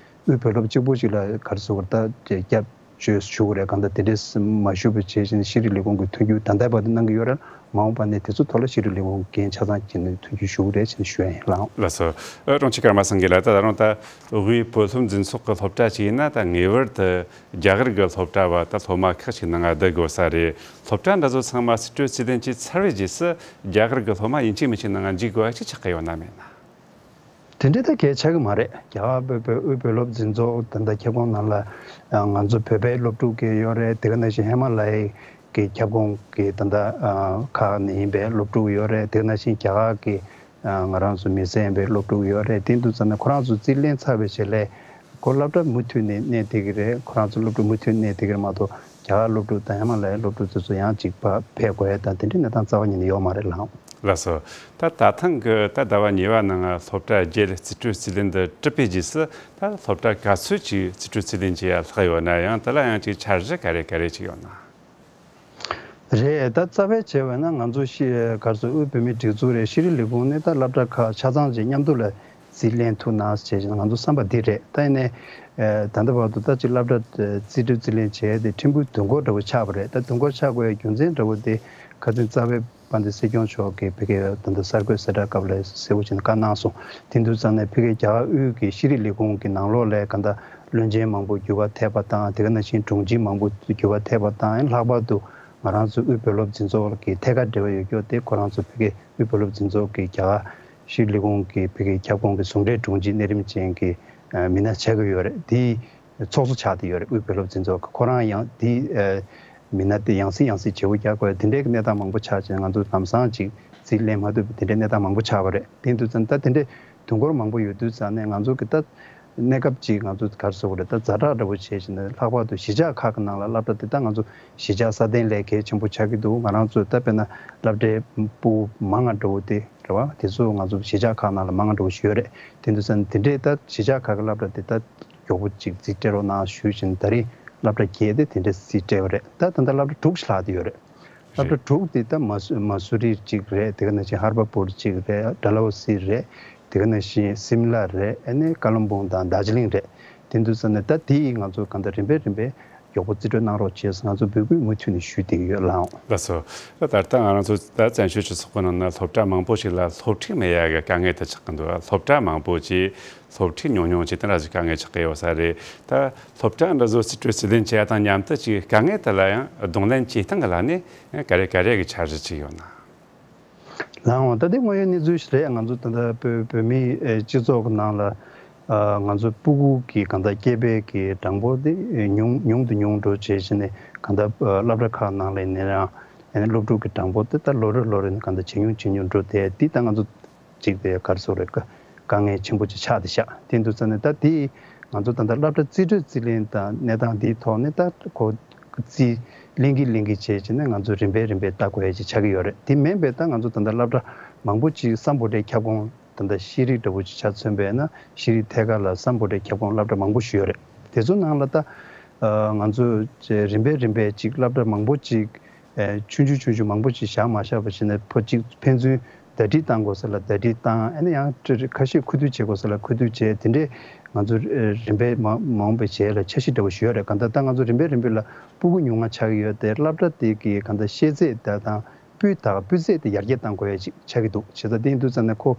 དབུས་བོད་སློབ་གཅིག་པུ་ཞིག་ལ་ག་རེ་ཟེར་དགོས་རེད། ད་རྒྱ་ བཅོས་ཞུ་དགོས་རེད། གང་ལྟར་དེ་འདྲས་མ་ཞུ་བ་བྱས་ཕྱིན་ཤེས་རིག་ལས་ཁུངས་ཀྱི་མཐུན་འགྱུར་ད་ལྟ་བར་དུ་གནང་གི་ཡོད་རེད། མ་འོངས་པ་ནས་དེ་ཚོ་ཐོག་ལ་ཤེས་རིག་ལས་ཁུངས་འགན་ཆ་ཚང་བྱས་ནས་མཐུན་འགྱུར་ཞུ་གི་རེད་ཅེས་ཞུ་ཡ་ཡིན། ལགས་སོ། ཨ་དྲུང་ཆེ་ཀརྨ་སངས་རྒྱས་ལགས། ད་ད་རུང་ད་དབུས་བོད་སློབ་འཛིན་ཚོགས་ཀྱི་སློབ་གྲྭ་ཅིག་ཡིན་ན་ད་ངེས་པར་དུ་རྒྱ་གར་གྱི་སློབ་གྲྭ་བ་ད་སློབ་མ་ཁག་ཅིག་ནང་ང་བསྡུ་དགོས་ས་རེད། སློབ་གྲྭ་འདི་ཚོ་ཚང་མ་རྩིས་སྤྲོད་རྩིས་ལེན་བྱས་ཚར་བའི་རྗེས་སུ་རྒྱ་གར་གྱི་སློབ་མ་ཡིན་གཅིག་མིན་གཅིག་ནང་ང་འཇུག་དགོས་ཡ་ཅིག་ཆགས་ཀྱི་ཡོད་ན་མེད་ན། དེ་འདྲ་ད་གལ་ཆགས་ཀྱི་མ་རེད། རྒྱ་གར་བོད་པའི་དབུས་བོད་སློབ་འཛིན་ཚོགས་ད་ལྟ་ཁྱབ་ཁོངས་ནང་ལ་ང་ཚོ་བོད་པའི་སློབ་ཕྲུག་གི་ཡོད་རེད། དེ་ག་ནང་བཞིན་ཧི་མ་ལ་ཡའི་གི་ཁྱབ་ཁོངས་ཀྱི་ད་ལྟ་ཁག་ནས་ཡིན་པའི་སློབ་ཕྲུག་ཡོད་རེད། དེ་ག་ནང་བཞིན་རྒྱ་གར་གྱི་ང་རང་ཚོ་མི་སེར་ཡིན་པའི་སློབ་ཕྲུག་ཡོད་རེད། དེ་འདུག་ཙང་ནས་ཁོ་རང་ཚོ་རྩིས་ལེན་ཚར་བའི་རྗེས་ལ་ཁོ་སློབ་གྲྭ་མུ་མཐུད་ནས་གནས་བསྡད་ཀྱི་རེད། ཁོ་རང་ཚོ་སློབ་ཕྲུག་མུ་མཐུད་གནས་བསྡད་ཀྱི་རེད་མ་གཏོགས་རྒྱ་གར་སློབ་ཕྲུག་དང་ཧི་མ་ལ་ཡའི་སློབ་ཕྲུག་དེ་ཚོ་ཡང་གཅིག་ཕར་ཕེབས་དགོས་ཡ་དང་དེ་འདྲའི་གནས་སྟངས་རྩ་བ་ཉིད་ནས་ཡོད་མ་རེད་ལགས། ལགས་སོ། ད་ད་ཐེངས་ཀྱི་ད་ཟླ་བ་གཉིས་པ་ནང་སློབ་གྲྭ་བརྒྱད་རྩིས་སྤྲོད་རྩིས་ལེན་དུ་གྲུབ་པའི་རྗེས་སུ་ད་སློབ་གྲྭ་ག་ཚོད་ཅིག་རྩིས་སྤྲོད་རྩིས་ལེན་བྱེད་ཡ་ལྷག་ཡོད་ན། ཡང་དེ་ལ་ཡང་ཅིག་འཆར་གཞི་ག་རེ་ག་རེ་ཅིག་ཡོད་ན། རེད། ད་རྩ་བའི་བྱས་པ་ན་ང་ཚོ་ཤི་ག་རེ་ཟེར་དབུས་བོད་མིའི་སྒྲིག་འཛུགས་རེད། ཤེས་རིག་ལས་ཁུངས་ནས་ད་སློབ་གྲྭ་ཁག་ཆ་ཚང་ཅིག་མཉམ་དུ་ལ་རྩིས་ལེན་ཐུབ་ན་བྱས་ང་ཚོ་བསམ་པ་འདི་རེད། ད་ཡིན་ནའི་ད་ལྟ་བར་དུ་ད་ཅིག་སློབ་གྲྭ་རྩིས་སྤྲོད་རྩིས་ལེན་བྱས་ཏེ་ཕྲན་བུ་དུས་འཁོར་འདྲ་བོ་ཆགས་པ་རེད། ད་དུས་འཁོར་ཆགས་དགོས་ཡ་རྒྱུ་མཚན་འདྲ་བོ་དེ་ཁ་སང་རྩ་བའི་དཔལ་ལྡན་སྲིད་སྐྱོང་མཆོག་གིས་ཕ་གིར་ད་ལྟ་གསར་འགོད་གསལ་བསྒྲགས་སྐབས་ལ་གསལ་པོ་བྱས་ནས་བཀའ་གནང་སོང་། དེ་འདུག་ཙང་ནས་ཕ་གིར་རྒྱ་གར་དབུས་ཀྱི་ཤེས་རིག་ལས་ཁུངས་ཀྱི་ནང་ལོགས་ལ་གང་ལྟར་བློན་ཆེན་མང་པོ་འགྱུར་བ་ཐེབས་པ་དང་། དེ་ག་ནང་བཞིན་དྲུང་ཆེ་མང་པོ་འགྱུར་བ་ཐེབས་པ་དང་། ལྷག་པར་དུ་ང་རང་ཚོ་དབུས་བོད་སློབ་འཛིན་ཚོགས་ཀྱི་ཐད་ཀར་འབྲེལ་བ་ཡོད་རྒྱུ་དེ་ཁོ་རང་ཚོ་ཕ་གིའི་དབུས་བོད་སློབ་འཛིན་ཚོགས་ཀྱི་རྒྱ་གར་ཤེས་རིག་ལས་ཁུངས་ཀྱི་ཕ་གིའི་ཁྱབ་ཁོངས་ཀྱི་ཟུང་འབྲེལ་དྲུང་ཆེ་གནས་རིམ་ཅན་གྱི་མི་སྣ་ཆགས་ཀྱི་ཡོད་རེད། དེའི་ཚོགས་གཙོ་ཆགས་བསྡད་ཡོད་རེད། དབུས་བོད་སློབ་འཛིན་ཚོགས་ཀྱི་ཁོ་རང་ཡང་དེའི་མི་སྣ་དེ་ཡང་སེ་ཡང་སེ་བརྗེ་པོ་རྒྱག་དགོས་དེ་འདྲའི་གནས་སྟངས་མང་པོ་ཆགས་བྱས་ང་ཚོ་ལམ་སང་ཅིག་རྩིས་ལེན་མ་ཐུབ་པའི་དེ་འདྲའི་གནས་སྟངས་མང་པོ་ཆགས་པ་རེད། དེ་འདུག་ཙང་ད་དེ་འདྲའི་དུས་འཁོར་མང་པོ་ཡོད་དུས་ཙང་ནས་ང་ཚོ་གི་ད་གནས་སྐབས་ཅིག་ང་ཚོ་ག་རེ་ཟེར་དགོས་རེད། ད་ཛ་དྲག་འདྲ་པོ་བྱས་བྱས་ནས་ལྷག་པར་དུ་གཞིས་ཆགས་ཁག་གི་ནང་ལ་སློབ་གྲྭ་དེ་ད་ང་ཚོ་གཞིས་ཆགས་སྲ་བརྟན་ལས་གལ་ཆེན་པོ་ཆགས་ཀྱི་འདུག་ང་རང་ཚོ་ད་དཔེར་ན་སློབ་གྲྭའི་ཕྲུ་གུ་མང་ང་འདྲ་པོ་དེ་རེད་བ། དེ་ཚོ་ང་ཚོ་གཞིས་ཆགས་ཁག་ནང་ལ་མང་ང་འདྲ་པོ་ཞིག་ཡོད་རེད། དེ་འདུག་ཙང་དེ་འདྲའི་ད་གཞིས་ཆགས་ཁག་གི་སློབ་གྲྭ་དེ་ད་མགྱོགས་པོ་ཅིག་རྩིས་སྤྲད་རོགས་གནང་ཞུས་བྱས་ནས་ད་རིང་སློབ་གྲྭ་བརྒྱད་དེ་དེ་འདྲའི་རྩིས་སྤྲད་པ་རེད། ད་ད་ལྟ་སློབ་གྲྭ་དྲུག་ཞིག་ལྷག་བསྡད་ཡོད་རེད། སློབ་གྲྭ་དྲུག་དེ་ད་མ་སུ་མ་སུ་རི་གཅིག་རེད། དེ་ག་ནང་བཞིན་ཧར་པ་པུར་གཅིག་རེད། ཌལ་ཧོ་སི་རེད། དེ་ག་ནང་བཞིན་སིམ་ལ་རེད། ཨ་ནི་ཀ་ལོན་སྦུག་དང་དར་ཇི་ལིང་རེད། དེ་འདུག་ཟེར་ནས་ད་དེ་ཡིས་ང་ཚོ་གང་ལྟར་རིམ་པས་རིམ་པས་མགྱོགས་པོ་རྩིས་སྤྲོད་གནང་རོགས་བྱས་ང་ཚོ་འབོད་སྐུལ་མུ་མཐུད་ནས་ཞུས་བསྡད་ཀྱི་ཡོད་ལགས། ལགས་སོ། ད་ལྟ་ང་རང་ཚོ་ད་བཙན་བྱོལ་སྤྱི་ཚོགས་ཀྱི་ནང་ན་སློབ་གྲྭ་མང་པོ་ཞིག་ལ་སློབ་ཁྲིད་མེད་ཡ་གི་དཀའ་ངལ་དེ་ཆགས་ཀྱི་འདུག་སློབ་གྲྭ་མང་པོ་ཅིག་སློབ་ཁྲིད་ཉུང་ཉུང་ཅིག་དེ་འདྲ་ཞིག་དཀའ་ངལ་ཆགས་ཀྱི་ཡོད་ས་རེད། ད་སློབ་གྲྭ་འདི་ཚོ་རྩིས་སྤྲོད་རྩིས་ལེན་བྱེད་ཡ་དང་མཉམ་དུ་ཅིག་དཀའ་ངལ་དེ་ལ་ཡང་གདོང་ལེན་བྱེད་སྟངས་ཀྱི་ལམ་ནས་ག་རེ་ག་རེ་གི་འཆར་གཞི་ཅིག་ཡོད་ན། ལགས་འོང་། ད་ལྟའི་དངོས་ཡོད་གནས་ཚུལ་ཞིག་རེད། ང་ཚོ་ད་ལྟ་བོད་བོད་མིའི་ཨེ་སྤྱི་ཚོགས་ཀྱི་ནང་ལ་ཨ་ང་ཚོ་སྤུ་གུ་གི་གང་ལྟར་སྐྱེས་པའི་གི་གྲངས་འབོར་དེ་ཉུང་ཉུང་དུ་ཉུང་འགྲོ་བྱས་བྱས་ནས་གང་ལྟར་ཨ་སློབ་གྲྭ་ཁག་ནང་ལ་ཡིན་ན་ཡང་ཨ་ནི་སློབ་ཕྲུག་གི་གྲངས་འབོར་དེ་ད་ལོ་རེ་ལོ་རེ་ནས་གང་ལྟར་ཇེ་ཉུང་ཇེ་ཉུང་འགྲོ་བསྡད་དེ་ད་ང་ཚོ་ཅིག་དེ་ག་རེ་ཟེར་དགོས་རེད། དཀའ་ངལ་ཆེན་པོ་ཅིག་ཆགས་བསྡད་ཤག་དེ་འདུག་ཙང་ནས་ད་དེ་ང་ཚོ་ད་ལྟ་སློབ་གྲྭ་རྩིས་སྤྲོད་རྩིས་ལེན་དང་གནས་སྟངས་འདིའི་ཐོག་ནས་ད་གོ་རྩིས་ལེན་གྱིན་ལེན་གྱིན་བྱས་བྱས་ནས་ང་ཚོ་རིམ་པས་རིམ་པས་ལྟ་དགོས་ཡ་ཅིག་ཆགས་ཀྱི་ཡོད་རེད། དེ་མིན་པའི་ད་ང་ཚོ་ད་ལྟ་སློབ་གྲྭ་མང་པོ་ཅིག་སམ་བྷོ་ཊའི་ཁྱབ་ཁོངས་ད་ལྟ་ཤེས་རིག་འདྲ་བོ་ཅིག་ཆ་མཚོན་པས་ན་ཤེས་རིག་ཐད་ཀ་ལ་སམ་བྷོ་ཊའི་ཁྱབ་ཁོངས་སློབ་གྲྭ་མང་པོ་ཞིག་ཡོད་རེད། དེ་ཚོ་ནང་ལ་ད་ང་ཚོ་རིམ་པས་རིམ་པས་ཅིག་སློབ་གྲྭ་མང་པོ་ཅིག་ཆུང་ཆུང་ཆུང་ཆུང་མང་པོ་ཅིག་བཞག་མ་བཞག་པ་ཞིག་ནས་ཕོ་གཅིག་ཕན་ཚུན་ཟླ་སྒྲིལ་བཏང་དགོས་ས་ལ་ཟླ་སྒྲིལ་བཏང་། ཨ་ནི་ཡང་ཁ་ཤས་ཁུ་བསྡུ་བྱེད་དགོས་ས་ལ་ཁུ་བསྡུ་བྱས་དེ་འདྲས་ང་ཚོ་རིམ་པས་མ་མ་འོངས་པའི་རྗེས་ལ་འཆར་གཞི་འདྲ་བོ་ཞུ་ཡ་རེད། གང་ལྟར་ད་ང་ཚོ་རིམ་པས་རིམ་པས་ལ་སྤུ་གུ་ཉུང་ང་ཆགས་ཀྱི་ཡོད་དེ་སློབ་གྲྭ་དེ་གི་གང་ལྟར་ཤེས་ཚད་དེ་དང་སྤུས་དག་སྤུས་ཚད་དེ་ཡར་རྒྱས་བཏང་དགོས་ཡ་ཅིག་ཆགས་ཀྱི་འདུག་བྱས་ཙང་དེ་ཡིན་དུས་ཙང་ནས་ཁོ་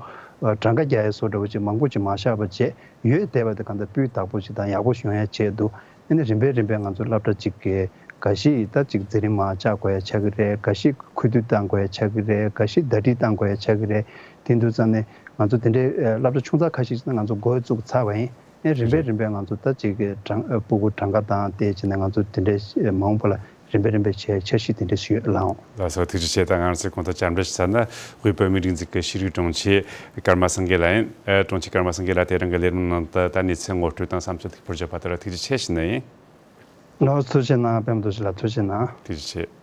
གྲངས་ཀ་རྒྱག་ཡ་བཟོ་འདྲ་བོ་ཅིག་མང་པོ་ཅིག་མ་བཞག་པ་བྱས་ཡོད་བསྡད་པ་དེ་གང་ལྟར་སྤུས་དག་པོ་ཅིག་དང་ཡག་པོ་ཞིག་ཡོང་ཡ་ཆེད་དུ། ཨ་ནི་རིམ་པས་རིམ་པས་ང་ཚོ་སློབ་གྲྭ་གཅིག་གི་འགའ་ཞིག་ད་ཅིག་འཛིན་རིམ་མང་བཅག་དགོས་ཡ་ཆགས་ཀྱི་རེད། འགའ་ཞིག་ཁུ་བསྡུ་བཏང་དགོས་ཡ་ཆགས་ཀྱི་རེད། འགའ་ཞིག་ཟླ་སྒྲིལ་བཏང་དགོས་ཡ་ཆགས་ཀྱི་རེད། དེ་འདུག་ཙང་ནས་ང་ཚོ་དེ་འདྲའི་ཨ་སློབ་གྲྭ་ཆུང་ཙག་ཁ་ཤས་ཅིག་ན་ང་ཚོ་འགོ་བཙུགས་ཚར་བ་ཡིན། ཨ་རིམ་པས་རེད། རིམ་པས་ང་ཚོ་ད་ཅིག་གི་གྲངས་ཨ་སྤུ་གུ་གྲངས་ཀ་དང་དེ་བྱས་ནས་ང་ཚོ་དེ་འདྲའི་མ་འོངས་པ་ལ་རིམ་པས་རིམ་པས་བྱས་འཆར་གཞི་དེ་འདྲ་ཞིག་ཡོད་ལགས་འོང་། ལགས་སོ། ཐུགས་རྗེ་ཆེ། ད་ང་ཚོས་གོང་དུ་བཅར་འདྲི་ཞུ་ས་ན་དབུས་བོད་མིའི་སྒྲིག་འཛུགས་ཀྱི་ཤེས་རིག་དྲུང་ཆེ་ཀརྨ་སངས་རྒྱས་ལགས་ཡིན། ཨ་དྲུང་ཆེ་ཀརྨ་སངས་རྒྱས་ལགས་དེ་རིང་གི་ལས་རིམ་ནང་དུ་ད་གནས་ཚུལ་ངོ་སྤྲོད་དང་བསམ་ཚུལ་ལེགས་པོ་བརྗོད་པ་དེ་ལ་ཐུགས་རྗེ་ཆེ་ཞུ་ནི་ཡིན། ལགས་སོ། ཐུགས་རྗེ་གནང་། པད་མ་རྡོ་རྗེ་ལགས་ཐུགས་རྗེ་གནང་། ཐུགས་རྗེ་ཆེ།